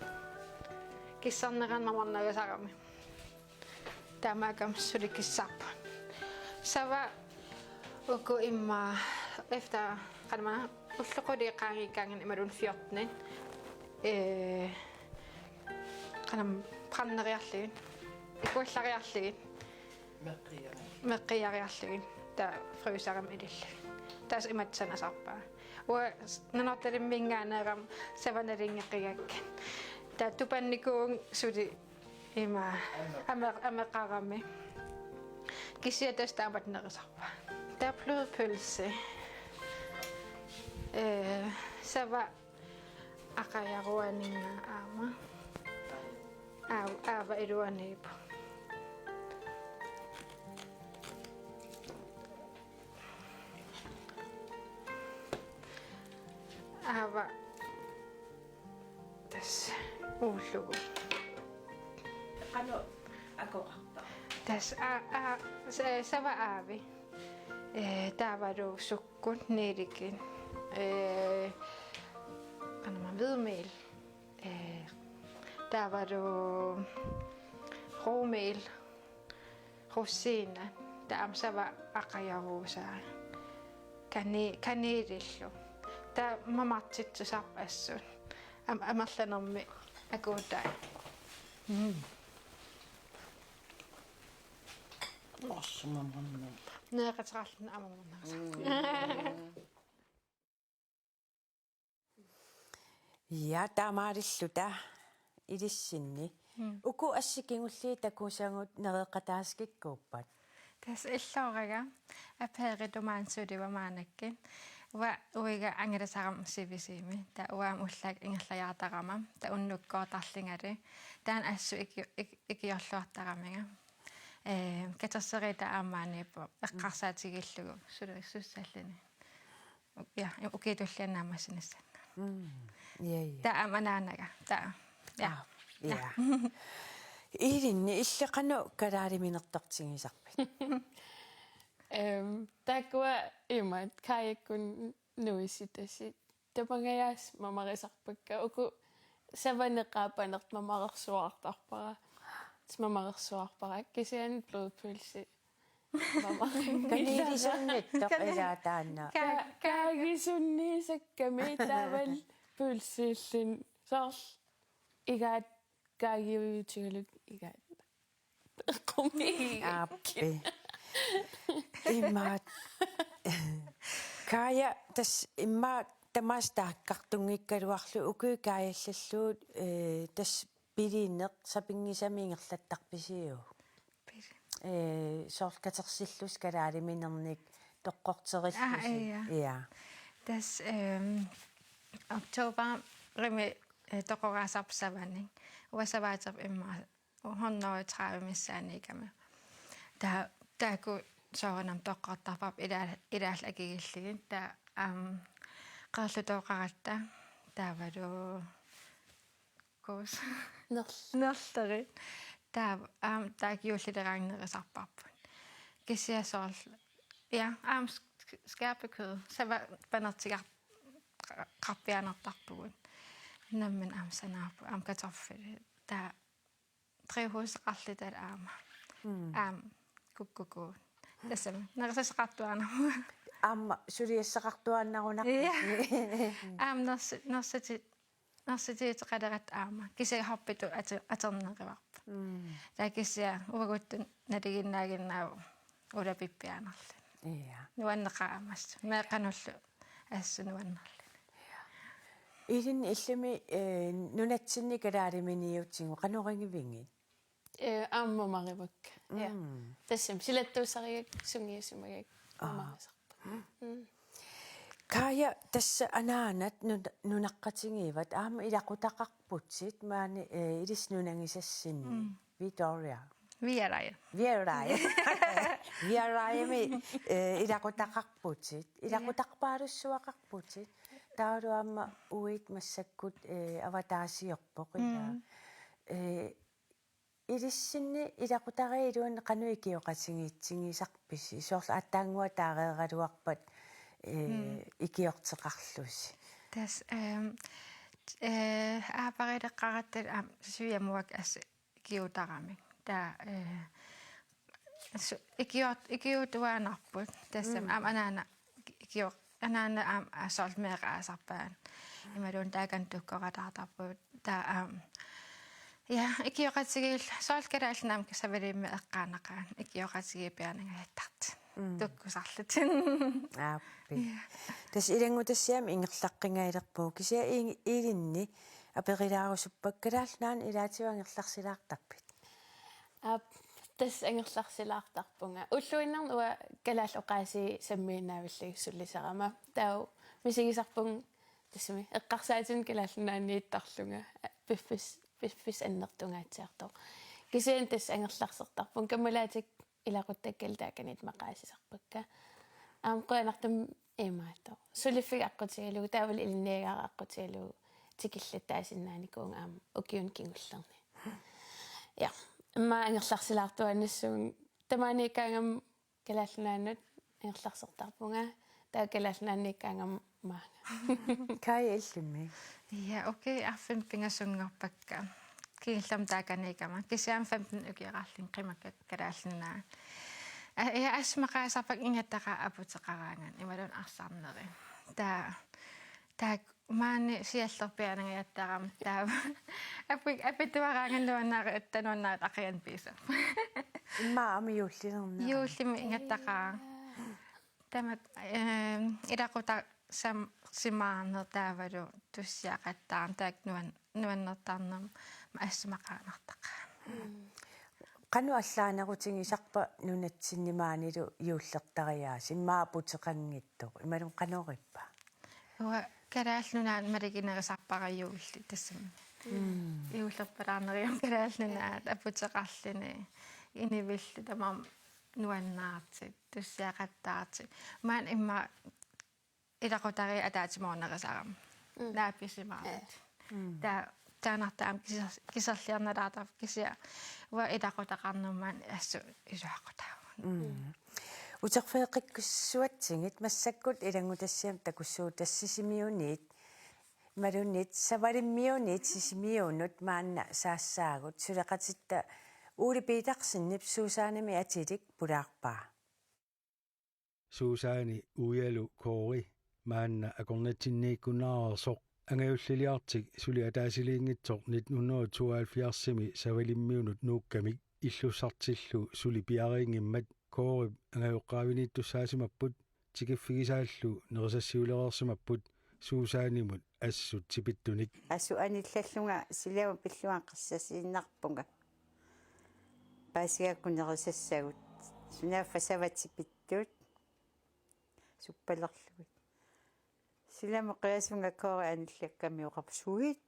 Kissarnerani mamarnerisarami. Taamaakkami suli kissarput. Sava uku immaqa efter, qanormaa, ullut qulit qaangiukkaangat imaluunniit fjorten. Eh, qanormaa, brænderiarlugit. Ikuallariarlugit. Meqqiari. Meqqiariarlugit. Taava fryserimi ilillugit. Taava imatut sanasarpaa. Uanga s-, Nanortalimminngaanneerama sava nalunngeqigakku. Taava tupannikuuvunga suli ima ame-, ameqarami. Kisianni tassa taamatut nerisarpaa. Taava blødpølse. Eh, sava Aqajaruaninnga aamma. Aa, aava iluaniippoq. Aava tassa uullugu. Qanoq akoqarpa? Tassa aa, aa, sa-, sava aavi. Ee, taavalu sukkut, nellikit. Ee, qanormaa, hvidemel. Ee, taavalu rugmel, rosiner, taava aamma sava aqajarusaa. Kane-, kanelillu. Taava mamartitsisarpoq assut. Am-, amerlanermi akuutai. Mm. Orsumamamma. Neeqateqarluni aamma mamarneqasarpoq. Mm. Ja, taamaalilluta ilissinni. Mm. Uku assit kingulliit takusagut nereqataasikikkuuppat? Tassa illooranga aperittumaansuliva maannakkut. Uanga uiga angalasarama sivisuumik. Taava uanga ullaakkut ingerlajaartarama. Taava unnukkoortarlungalu. Taanna assut iki-, iki-, ikiorluartaramigit. Ee, katerserisaq aamma maaniippoq. Eqqarsaatigalugu. Suli sussalluni. Ja, ukiut tulliani naammassinissanni. Mm. Ja, ja. Taava aamma anaanaga. Taava. Ja. Aa, ja. Ja. Ilinni, illit qanoq kalaaliminertortigisarpit? Ehm, taakkua imaat Kajakkut nuisitasut. Tamangajaasa mamarisarpakka. Uku savanik qaappaneq mamarersuartarpara. Mamarersuarpara. Kisianni blodpølse. Mama. Kanellisunnittoq. Kane-, ilaa taanna. Ka-, ka-, kaagisunniisakkami taavalu pølsilluni. Soorlu igaat kaagiujutigalugit igaat. Qumi. Aappi. Imaat. Kaja, tassa immaqa tamaasa taakkartunngikkaluarlugu ukiut kaajallallugu, ee, tassa pilineq sapinngisamik ingerlattarpisiuk? Pili-. Ee, soorlu katersillusi kalaaliminernik toqqorterillusi. Aa, ja. Ja. Tassa, ehm, oktoberimi, eh, toqoraasarpoq savanik. Uanga savaaterput immaqa hundrede og tredive missaaniikkama. Taava, taakku soorunami toqqortarpakka ilaa-, ilaallu akigillugit. Taava, aamma, qeerlutooqaratta. Taavalu Kuus. Nerl-. Nerlerit. Taava aamma taakku juullileraangat nerisarparput. Kisianni soorlu. Ja, aamma sk-, skærpekød. Sava panertigar-, qa-, qarpianertarpugut. Nammineq aamma sanaarpugut. Aamma kartoffelit. Taava drivhuseqarluta aamma. Mm. Aamma kukkukuut. Tassami. Nerisassaqartuaannaruma. Aamma suliassaqartuaannarunarpoq. Ja. Aamma nersu-, nersuti-, nersutigiuteqaleratta aamma. Kisianni hoppitut ati-, atorneqarpoq. Mm. Taava kisianni uaguttut nalinginnaaginnaavoq ulapippiaannarluni. Ja. Nuanneqaaq aamma assut. Meeqqanullu assut nuannerluni. Ja. Ilinni illimmi, eh, nunatsinni kalaaliminiutigut qanoq igivigit? Eh, aamma mamarivakka. Ja. Mm. Tassami silattuussarigakku sungiusimagakku. Aa. Mamarisarput. Mm. Kaja, tassa anaanat nun-, nunaqqatigiivat aamma ilaqutaqarputit maani, eh, ilissi nunagisassinni. Mm. Victoria. Viarai. Viarai. Viaraimi, eh, ilaqutaqarputit. Ja. Ilaqutaqpaalussuaqarputit. Taavalu aamma uit massakkut, eh, avataasiorpoq ilaa. Mm. Eh, ilissinni ilaqutariit iluanni qanoq ikioqatigiitsigisarpisi? Soorlu aatsaannguaq taareeraluarpat, eh, mm, ikiorteqarlusi. Tassa, ehm, eh, aaparileqqaratta aamma svigermor assut ikiuutaramik. Taava, eh, su-, ikiuut-, ikiuutuaannarput. Tassami, mm, aamma anaana ikio-, anaana aamma soorlu meeraq aasarpaat. Imaluunniit taakani tukkoralaartarput. Taava aamma. Ja, ikioqatigiilluta. Soorlu Kalaallit Nunaanni aamma Savalimmi eqqaanaqaat. Ikioqatigiit piaarnangajattartut. Mm. Tukkusarlutik. Aappi. Ja. Tassa ilanngutassiami ingerlaqqingajalerpugut. Kisianni i-, ilinni aperilaarusuppakka Kalaallit Nunaanni ilaatigut angerlarsilaartarpit? Aap, tassa angerlarsilaartarpunga. Ulluinnarni uanga kalaallit oqaasii sammiinnaavillugit sulisarama. Taava misigisarpunga tassami eqqarsaatinik Kalaallit Nunaanniittarlunga piffis-, piffissaq annertungaatsiartoq. Kisianni tassa angerlarsertarpunga, kammalaatikka ilaquttakkalu taakaniittut maqaasisarpakka. Aamma qujanartumik imaattoq. Suliffiga aqqutigalugu, taavalu ilinniagara aqqutigalugu tikillattaasinnaanikuuvunga aamma ukiuni kingullerni. Ja. Immaqa angerlarsilaartuaannassuunga, tamaaniikkaangama Kalaallit Nunaannut angerlarsertarpunga, taava Kalaallit Nunaanniikkaangama maanga. Kaja, illimmi? Ja, okay, arfineq-pingasunngorpakka. Kingullermik taakaniikkama. Kisianni femten ukioqarlunga qimakkat Kalaallit Nunaat. A-, ja, assut maqaasisarpakka ingattaqaaq aputeqaraangat imaluunniit arsarnerit. Taava, taakku maani siallerpiaanangajattaarama taava. Api-, apituaraangat nuannaarutta, nuannaarutta aqianut pigisarpunga. Immaqa aamma juullilernera. Juullimi ingattaqaaq. Tamakku, ehm, ilaqutaq sam-, simaarneq taavalu tussiaqattaarneq, taakku nuan-, nuannertarnermut assut maqaanartaqaaq. Qanoq allaanerutigisarpa nunatsinni maanilu juullertariaaseq, immaqa aputeqanngitsoq, imaluunniit qanorippa? Uanga Kalaallit Nunaannut maluginerusarpara juulli tassami. Mm. Juullerpalaarneriarlunga Kalaallit Nunaat aputeqarluni, inivillu tamarmik nuannaartut, tussiaqattaartut. Maani immaqa ilaqutariit ataatsimoorneq nerisarami. Mm. Naapisimaartut. Eh. Mm. Taa-, taannartaa aamma kiser-, kiserliornalaartarpoq kisianni uanga ilaqutaqarnermut assut iluaqutaavoq. Mm. Uterfigeqqikkussuatsigit, massakkut ilanngutassiami takussuugut, tassa Sisimiuniit, imaluunniit Savalimmiuniit Sisimiunut maanna saassaagut. Suleqatitta Ole Petersenip Susannemit atilik pulaarpaa. Susanne uialu Kåre maanna akornatsinniikkunnaarersoq angajulliliartik suli ataasiliinngitsoq nitten hundrede tooghalvfjerdsimi Savalimmiunut nuukkamik, illussartillu suli piariinngimmat Kårep angajoqqaaviniittussaasimapput, tikiffigisaallu nerisassiulereersimapput Susannemut assut tipittunik. Assut anillallunga silama pilluanni qissasiinnarpunga. Paasigakku nerisassagut. Sunaaffa savat tipittut. Suppalerlugit. Silami qiasunga Kåre anillakkami oqarpoq: Suit?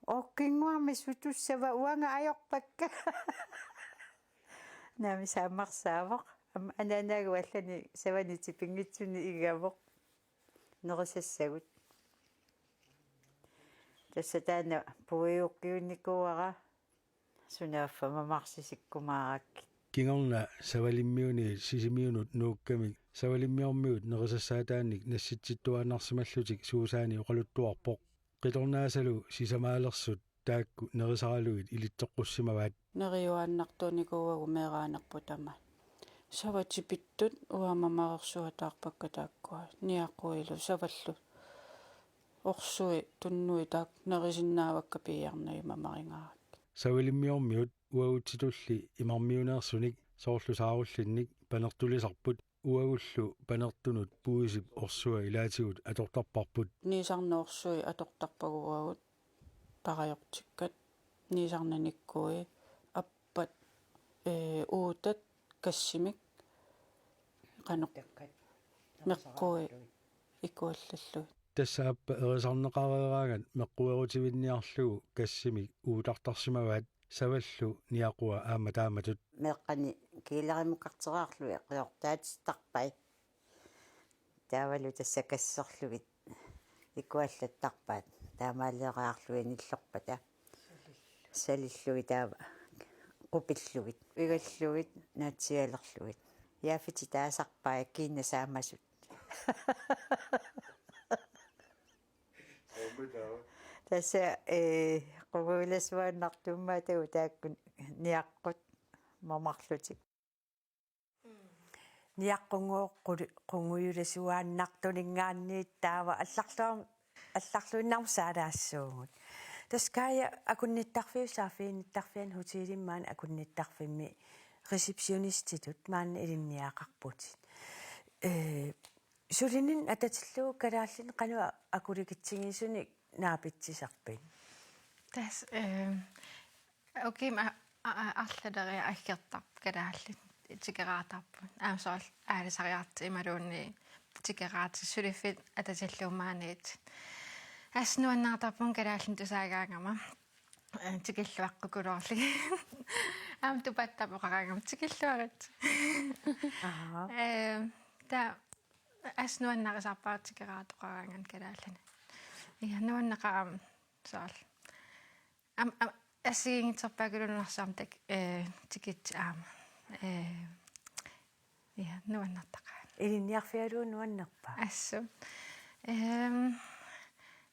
Okkinnguarmi sutussava, uanga ajorpakka. Naamik, saammarsaavoq. Aamma anaanaagut allani savani tipinngitsuni igavoq. Nerisassagut. Tassa taanna puiukkiunnikuuara. Sunaaffa mamarsisikkumaarakkit. Kingorna Savalimmiuniit Sisimiunut nuukkamik Savalimmiormiut nerisassaataannik nassitsittuaannarsimallutik Susanne oqaluttuarpoq. Qitornaasalu sisamaalersut taakku nerisaralugit ilitsoqqussimavaat. Neriuaannartunikuuagut meeraanerput tamaat. Savat tipittut uanga mamarersuataarpakka taakkua. Niaquilu savallu orsui tunnui taakku nerisinnaavakka piiarnagit mamarigaarakkit. Savalimmiormiut uagutsitulli imarmiuneersunik, soorlu saarullinnik, panertulisarput. Uagullu panertunut puisip orsua ilaatigut atortarparput. Niisarneq orsui atortarpagut uagut tarajortikkat. Niisarneq nikkui appat, ee, uutat kassimik qanoq meqqui ikuallallugit. Tassa appat erisarneqareeraangat meqquerutivinniarlugu kassimik uutartarsimavaat, savallu niaqua aamma taamatut. Meeqqani kiilarimukarteriarlugit qiortaatittarpai. Taavalu tassa kasserlugit ikuallattarpaat. Taamaaliorlugit nillorpata. Salillugit taava qupillugit. Igallugit naatsialerlugit. Jaaffititaasarpai kiinnasaamasut. Tassa, ee, qungujulasuaannartumik taakku niaqqut mamarlutik. Niaqqunngooq qulu-, qungujulasuaannartuninngaanniit taava allarluarm-, allarluinnarmik saalaassuugut. Tassa Kaja, akunnittarfiup saaffiginnittarfiani hotelimi maani akunnittarfimmi receptionistitut maanna ilinniagaqarputit. Ee, sulininni atatillugu kalaallinik qanoq akulikitsigisunik naapitsisarpit? Tassa, ee, ukiumut a-, a-, a-, arlaleriarlugu aggertarput kalaallit tikeraartarput. Aamma soorlu aalisariartut imaluunniit tikeraartut suliffik atatillugu maaniittut. Assut nuannaartarpunga kalaallinut tusaagaangama. Eh, tikilluaqqukuluorlugit. Aamma tupattarpoq oqaraangama tikilluarit. Aha. Eh, taava assut nuannarisarpara tikeraartoqaraangama kalaallinut. Ja, nuanneqaaq aamma soorlu. Am, am, assigiinngitsorpaaluit nunarsuarmi tak-, eh, tikitsit aamma. Eh, ja, nuannertaqaat. Ilinniarfigalugu nuannerpa? Assut. Ehm,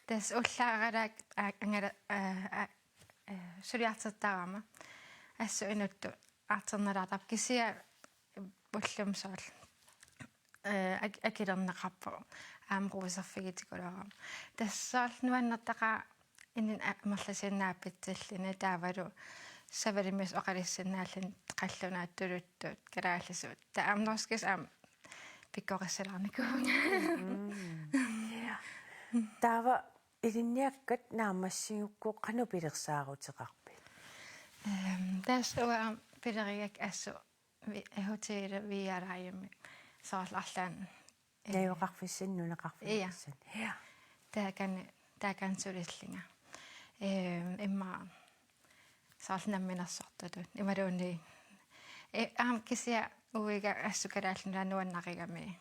tassa ullaaralaaq a-, angala-, a-, a-, eh, suliartortarama. Assut inuttut artornalaartarpoq kisianni ullumi soorlu. Eh, ak-, akilerneqarpoq. Aamma ruuserfigitikuluarama. Tassa soorlu nuannertaqaaq inunnut a-, amerlasuunut naapitsilluni taavalu savalimmiusut oqalussinnaalluni qallunaat tuluttut kalaallisut. Taava aamma norskisut aamma pikkorissalaarnikuuvunga. Mm. Ja. Taava ilinniakkat naammassigukku qanoq pilersaaruteqarpit? Ehm, tassa uanga aamma pileriakka assut vi-, hotel Via Lejemi. Soorlu arlaannik. Eh, najugaqarfissanik, nunaqarfissanik. Ja. Ja. Taakani, taakani sulillunga. Ehm, immaqa soorlu namminersortutut. Imaluunniit. Eh, aamma kisianni uiga assut Kalaallit Nunaat nuannarigami.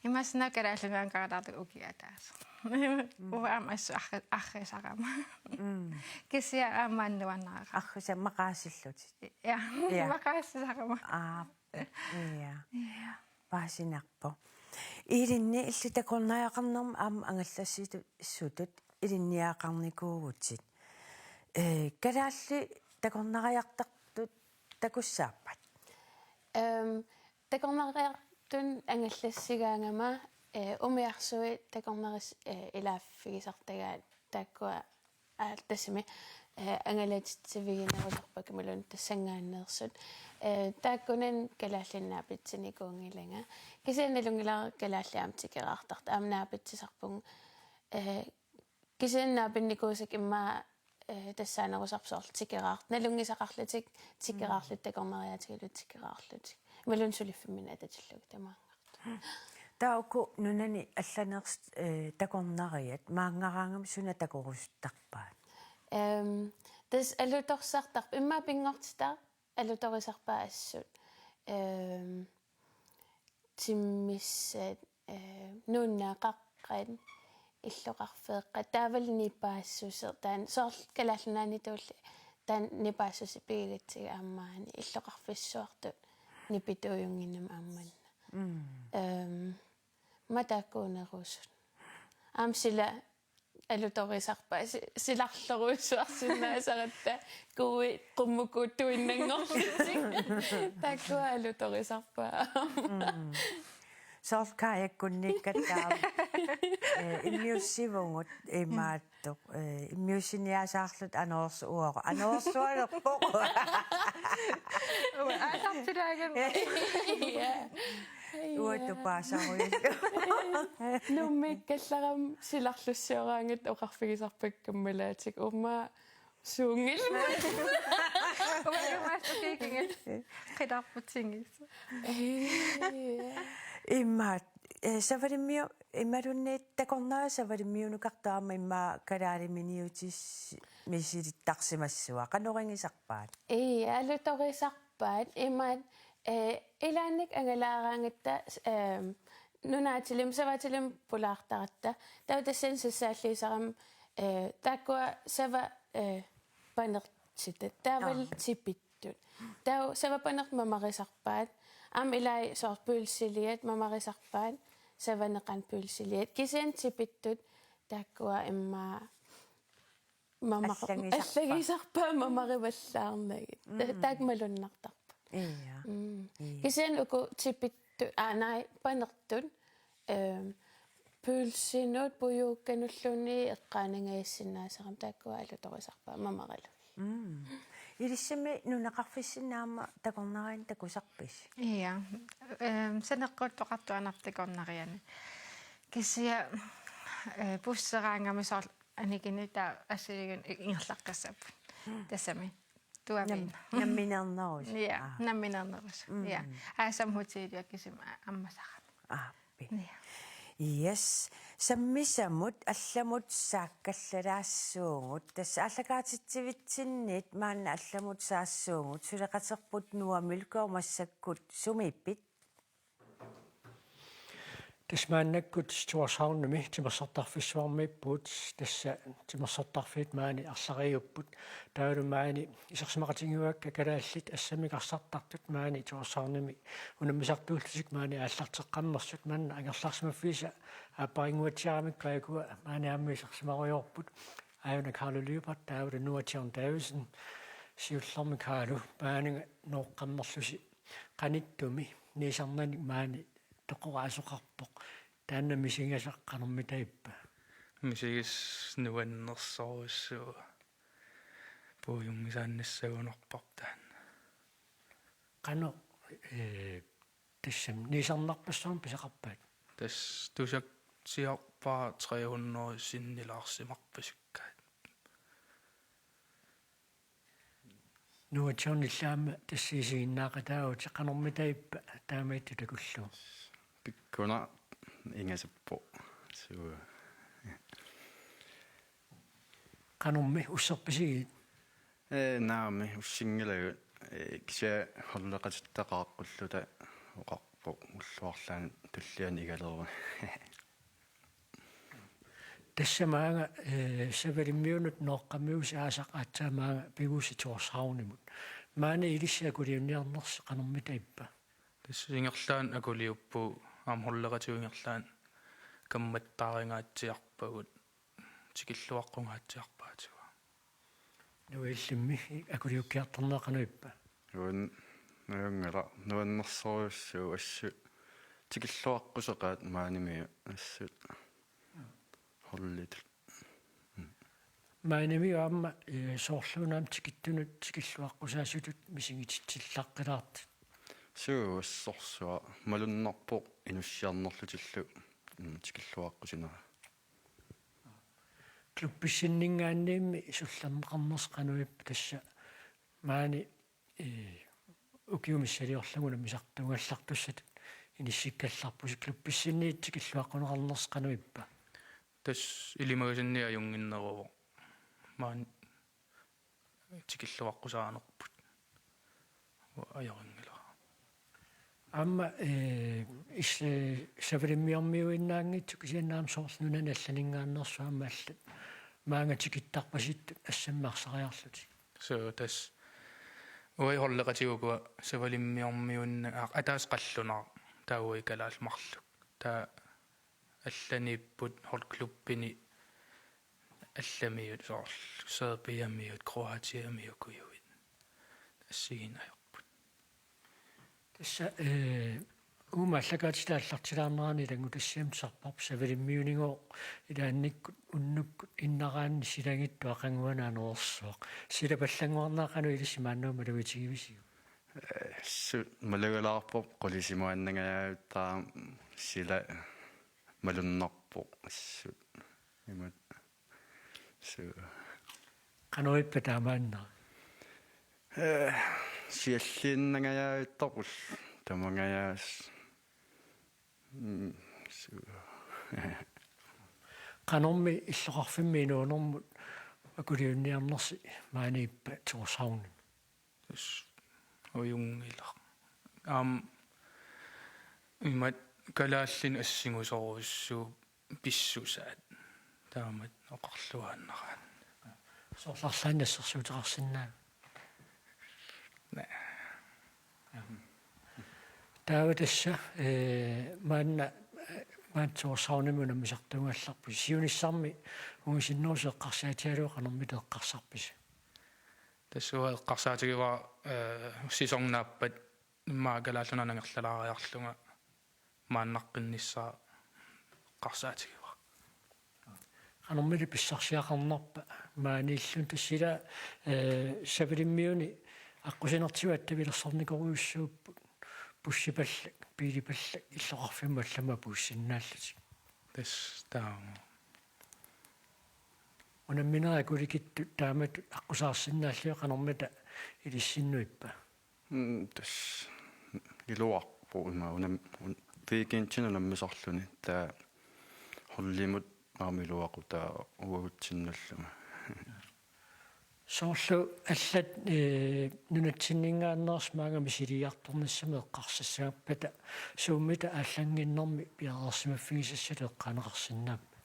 Imaassinnaavoq Kalaallit Nunaanngikkaluartoq ukiup ataaseq. Mm. Uanga aamma assut arri-, arrisarama. Mm. Kisianni aamma nuannarigami. Arrisa-, maqaasillutit. Ja, ja. Maqaasisarama. Aa, ja. Ja. Paasinarpoq. Ilinni illit takornariaqarnermut aamma angallassisutut ilinniagaqarnikuuvutit. Eh, kalaallit takornariartartut takussaappat? Ehm, takornariartut angallassigaangama, eh, umiarsuit takornaris-, eh, ilaaffigisartagaat taakkua aa, tassami, eh, angalatitsiviginerusarpakka imaluunniit tassanngaanneersut. Eh, taakkunani kalaallinut naapitsinikuunngilanga. Kisianni nalunngilara kalaallit aamma tikeraartartut. Aamma naapitsisarpunga, eh, kisianni naapinnikuusakka immaqa, eh, tassaanerusarput soorlu tikeraart-, nalunngisaqarlutik, tikeraarlutik, takornariaatigalutik tikeraarlutik. Imaluunniit suliffimminni atatillugit tamaanga. Taava uku nunani allaneersut, eh, takornariat maanngaraangama suna takorusuttarpaat? Ehm, tassa alutorsartarpoq, immaqa pinngortitaq alutorisarpaat assut. Ehm, timmissat, eh, nuunneeqqat, illoqarfeeqqat, taavalu nipaassuseq, taanna soorlu Kalaallit Nunaannituulli taanna nipaassuseq pigigatsigu aamma maani illoqarfissuartut nipituujunnginnami aamma manna. Mm. Ehm, mataakkuunerusut. Aamma sila alutorisarpaat si-, silarlorujussuarsinnaasaratta kui qummukuuttuinnanngorlutik. Taakkua alutorisarpaat. Mm. Soorlu kajakkunniikkatta aamma. Eh, immiussivugut imaat. Toq, eh, immiussiniasaarluta anorersu-, uagut anorersualerpoq. Uanga aasartilaagan. Ja. Uanga tupaasarujuk. Nuummiikkallarama silarlussioraagut oqarfigisarpakka kammalaatikka. Uummaa suunngilaq. Uanga maassukiikinga. Qitarputinngis. Ja. Imaat, eh, Savalimmiu-, imaluunniit takornariat savalimmiunukartut aamma immaqa kalaaliminiutis-, misilittarsimassavat. Qanoq iliortarpaat? Ii, alutorisarpaat. Imaat, eh, ilaannikkut angalaaraangatta, ehm, nunaatilimmik, savatilimmik pulaartaratta. Taava tassani sassaalliisarama, eh, taakkua sava-, eh, panertitat. Taavalu Aa. tipit- tut. Taava savapanertut mamarisarpaat. Aamma ilai soorlu pølsiliat mamarisarpaat. Savaneqanut pølsiliat. Kisianni tipittut taakkua immaqa mamar-, allagisarpaat. Allagisarpaat mamarivallaarnagit. Mm. Taakku malunnartarput. Ja. Mm. Ja. Kisianni uku tipittut, aa, nej, panertut. Ehm, pølsinut, pujuukkanulluunniit eqqaanangajassinnaasaramik taakkua alutorisarpaat mamaralugit. Mm. Ilissimi nunaqarfissinni aamma takornarianik takusarpisi? Ja. Ehm, saneqquttoqartoq aamma takornariani. Kisianni, eh, pusseraangama soorlu annikini taava assiligi ingerlaqqissapput. Mm. Tassami. Tuaviin. Nam-, nammineernerusut. Ja, Aa. nammineernerusut. Mm. Ja. Aasami hotelimi kisimi a-, ammasarami. Aappi. Ja. Yes. Sammisamut allamut saakkallalaassuugut. Tassa aallakaatitsivitsinnit maanna allamut saassuugut. Suleqaterput Noah Mølgaard, massakkut sumiippit? Tassa maannakkut Tórshavnimi timersortarfissuarmiippugut, tassa timersortarfiit maani arlariupput. Taavalu maani isersimaqatigiuakka kalaallit assammik arsartartut maani Tórshavnimi unammisartuullutik maani aallarteqqammersut, manna angerlarsimaffiisa aapparinnguatsiaramikku ajukua maani aamma isersimarujoorput. Aajuna Carlo Lyberth taavalu Noah John Davidsen, siullermik Carlo, maaninnga nooqqammerlusi qanittumi niisarnanik maani toqoraasoqarpoq. Taanna misigisaq qanormitaava? Misigissaq nuannersorujussuuvoq. Puiunngisaannassagunarpoq taanna. Qanoq, ee, tassami niisarnarpassuarnik pisaqarpat? Tassa tusatsiarpara tre hundrede sinnilaarsimarpasukkaat. Noah John, illit aamma tassa isiginnaaqataavutit, qanormitaava taamaattut takullugu? Pikkunaq ingasappoq. Suu. Qanormi, usserpisigit? Ee, naamik, ussinngilagut. Ee, kisianni holdeqatitta qaaqqulluta oqarpoq ullut arlaanni tulliani igaleruni. Tassa maanga, ee, Savalimmiunut nooqqammiusi aasaq aatsaat maanga pigussi Tórshavnimut. Maani ilissi akuliunniarnersi qanormitaava? Tassa ingerlaannaq akuliuppugut, aamma holdeqatigut ingerlaannaq kammattaaringaatsiarpagut, tikilluaqqungaatsiarpaatigut. Noah, illimmi akuliukkiartorneq qanoq ippa? Nuan-, nuanngilaq, nuannersorujussuuvoq, assut tikilluaqquseqaat maanimiut assut holditut. Maanimiut aamma, ee, soorluuna aamma tikittunut tikilluaqqusaasutut misigititsilaqqilaartut. Suu, assorsuaq, malunnarpoq inussiarnerlutillu, mm, tikilluaqqusinera. Klubbissinninngaanniimmi sullinneqarnersi qanoq ippa, tassa maani, ee, ukiut missiliorlugit unammisartuugallartussatut inissikkallarpusi, klubbissinniit tikilluaqquneqarnersi qanoq ippa? Tassa ilimagasanni ajunnginneruvoq. Maani tikilluaqqusaanerput. Ajorinngilaq. Aamma, ee, is-, ee, Savalimmiormiuinnaanngitsut kisianni aamma soorlu nunani allaninngaanneersut aamma allat maanga tikittarpasittut assammik arsariarlutik. Suu, tassa uagut holdeqatigut ukua Savalimmiormiuinnaat, aa, ataaseq qallunaaq, taava uagut kalaallit marluk. Taava allaniipput holdklubbini allamiut, soorlu Serbiamiut, Kroatiamiut, ukuuguit. Assigiinneq ajorput. Tassa, ee, uuma aallakaatitap aallartilaarnerani ilanngutassiami tusarparput Savalimmiunigooq ilaannikkut unnukkut innaraanni silagittoq aqaguani anorersuaq. Silapallanngornera qanoq ilissi maannakkut malugitigivisiuk? Ee, assut malugalaarpoq, qulisimaannangajaavittaaq, sila malunnarpoq assut. Imatut. Suu. Qanoq ippa taamaannera? Ee, sialliinnangajaavittaaq, tamangajaas-, mm, suu. Qanormi illoqarfimmi inuunermut akuliunniarnersi maani ippa Tórshavnimi? Tassa ajunngilaq. Aamma imatut kalaallinik assingusorujussuupput pissusaat. Taamatut oqarluaannaraanni. Soorlu arlaannik assersuuteqarsinnaaviuk? Naa. Taava tassa, ee, maanna, ee, maanna Tórshavnimi unammisartuugallarpusi. Siunissami ungasinnerusoq eqqarsaatigalugu qanormita eqqarsarpisi? Tassa uanga eqqarsaatigivara, ee, sæson naappat immaqa Kalaallit Nunaanni angerlalaariarlunga maannaqqinnissaa eqqarsaatigivara. Qanormita pissarsiaqarnerpa maaniilluni, tassa ila, ee, Savalimmiuni aqqusinertigut attavilersornikorujussuupput, bussipallak, biilipallak illoqarfimmut allamut apuussinnaallutik. Tassa taama. Unamminerit akulikittut taamatut aqqusaarsinnaallugit qanormita ilissinnut ippa? Mm, tassa iluarpoq ima unam-, un-, weekendini unammisarluni, taava qullimut aamma iluaqutaa uagutsinnullu. Soorlu allat, eh, nunatsinninngaanneersut maanga misiliartornissamut eqqarsassagatta, suummita aallannginnermi piareersimaffigisassalu eqqaaneqarsinnaapput?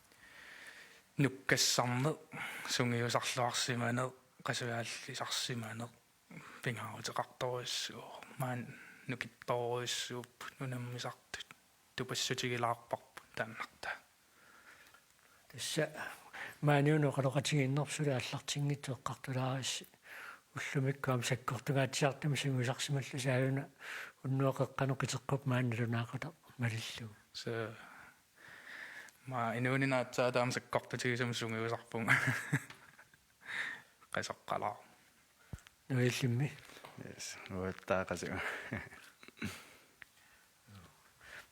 Nukkassarneq, sungiusarluarsimaneq, qasuaallisarsimaneq, pingaaruteqartorujussuuvoq, maani nukittorujussuupput, unammisartut tupassutigilaarparput taannartaa. Tassa maaniuna oqaloqatigiinnerput suli aallartinngitsoq eqqartulaarissi. Ullumikkut aamma sakkortungaatsiartumik sungiusarsimallusi aajuna unnuaq qeqqanut qiteqqup maani nalunaaqutaq malillugu. So, ma inuuninni aatsaat taama sakkortutigisumik sungiusarpunga. Qasoqqalaarpoq. Nuillimmi. Yes, nuattaaqasu.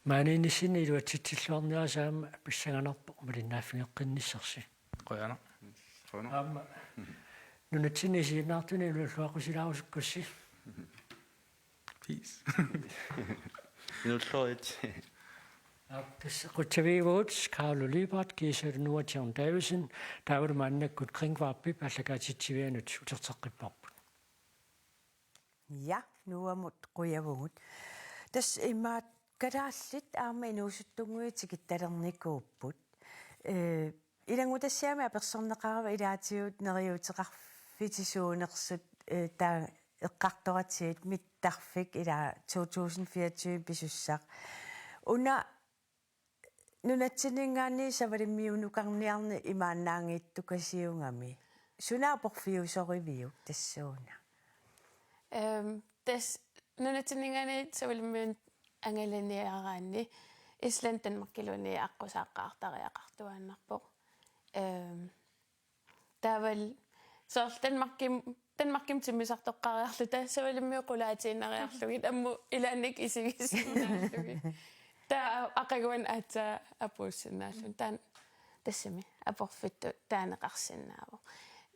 Maaniinnissinni iluatsitsilluarniarisi aamma pissanganarpoq malinnaaffigeqqinnissarsi. Qujanaq. Qujanaq. Aamma nunatsinni isiginnaartuni inuulluaqqusilaarusukkussi. Peace. Inuulluarit. Aap, tassa qutsavigivugut Carlo Libert, kiisalu Noah John Davidsen, taavalu maannakkut Kringvarpip aallakaatitsivianut uterteqqipparput. Ja, Noahmut qujavugut. Tassa imaat kalaallit aamma inuusuttunnguit tikittalernikuupput. Eh, ilanngutassiami apersorneqarava ilaatigut neriuuteqarfitisuunersut, eh, taava eqqartoratsigit mittarfik ila to tusind fireogtyve pisussaq. Una nunatsinninngaanniit savalimmiunukarniarneq imaannaanngittukasiugami. Suna aporfiusoriviuk tassuuna? Ehm, tassa nunatsinninngaanniit savalimmiunut angalaniaraanni Island Danmarkiluunniit aqqusaaqqaartariaqartuaannarpoq. Ehm, taavalu soorlu Danmarkim-, Danmarkimut timmisartoqqaariarluta savalimmiut qulaatiinnariarlugit ammut ilaannik isigisinnaallugit. Taava aqaguani aatsaat apuussinnaalluni. Taanna tassami aporfittut taaneqarsinnaavoq.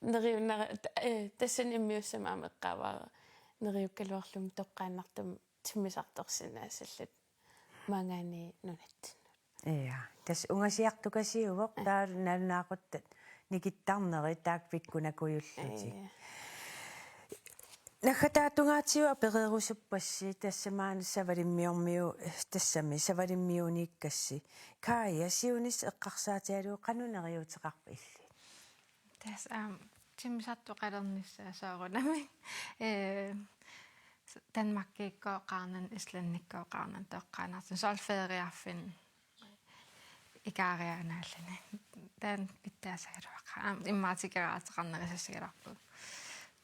Neriunnera-, eh, tassani immiussamik aamma eqqaavara neriukkaluarlunga toqqaannartumik timmisartorsinnaassalluta maanngaanniit nunatsinnut. Ja, tassa ungasiartukasiuvoq, ja, taava nalunaaquttat nikittarnerit taakku pikkunakujullutik. Ja. Naggataata tungaatigut apereerusuppassi tassa maani savalimmiormiu-, tassami savalimmiuniikkassi. Kaja, siunissaq eqqarsaatigalugu qanoq neriuuteqarpa illit? Tassa, aamma, timmisartoqalernissaa soorunami. Eh, s-, Danmarkikkooqarnani, Islandikkooqarnani toqqaannartumik. Soorlu feriarfinni ikaariaannaalluni. Taanna pitsaasagaluaqaaq. Aamma, immaqa tikeraartoqarnerusassagaluarpugut.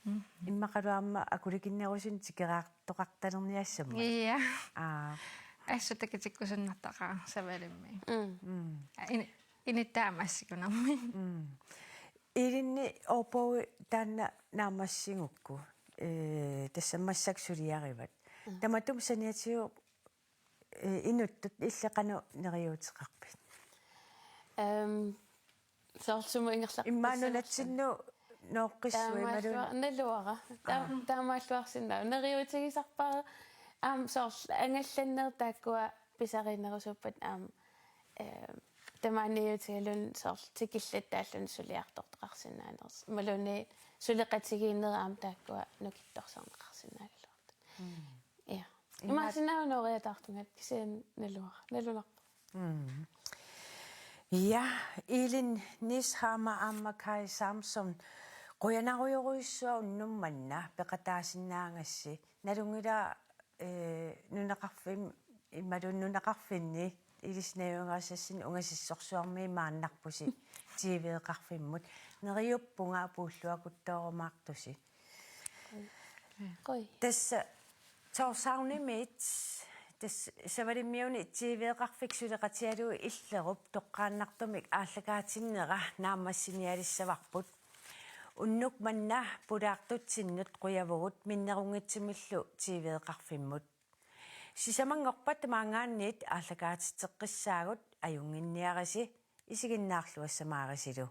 Mm. Immaqalu aamma akulikinnerusunik tikeraartoqartalerniassammat. Ja. Aa. Assut takutikkusunnartaqaaq savalimmiit. Mm. Mm. Ini-, inuttaa aamma assikunermi. Mm. Ilinni Aarborg taanna naammassigukku, eh, tassa massakkut suliarivat. Mm. Tamatuma saniatigut, eh, inuttut illit qanoq neriuuteqarpit? Ehm, soorlu sumut ingerlaqqissanersoq. Immaqa nunatsinnut nooqqissuit imaluunniit. Taamaalluar-, naluara. Taam-, aa, taamaalluarsinnaavoq. Neriuutigisarpara aamma soorlu angallanneq taakkua pisariinnerusuppata aamma, eh, tamaaniutigalugu soorlu tikillugu taallunga suliartortoqarsinnaanersut. Imaluunniit suleqatigiinnerit aamma taakkua nukittorsarneqarsinnaagaluartut. Mm. Ja. Ima- Imaassinnaavoq nooriataartungaata kisianni naluara-, nalunarpoq. Mm. Ja, Elin Niisham aamma Kaj Samson. Qujanarujorujussuaq unnuk manna peqataasinnaagassi. Nalunngilara, eh, nunaqarfim-, imaluunniit nunaqarfinni ilissi najugaqarsinnaagassi ungasissorsuarmi maannarpusi T V-qarfimmut. Neriuppunga apuulluakuttoorumaartusi. Qoj. Tassa Tórshavnimiit, tassa savalimmiuni T V-qarfik suleqatigalugu Illerup toqqaannartumik aallakaatinnera naammassinialissavarput. Unnuk manna pulaartutsinnut qujavugut minnerunngitsumillu T V-qarfimmut. Sisamanngorpat maanngaanniit aallakaatitseqqissaagut, ajunnginniarisi, isiginnaarluassamaarisilu.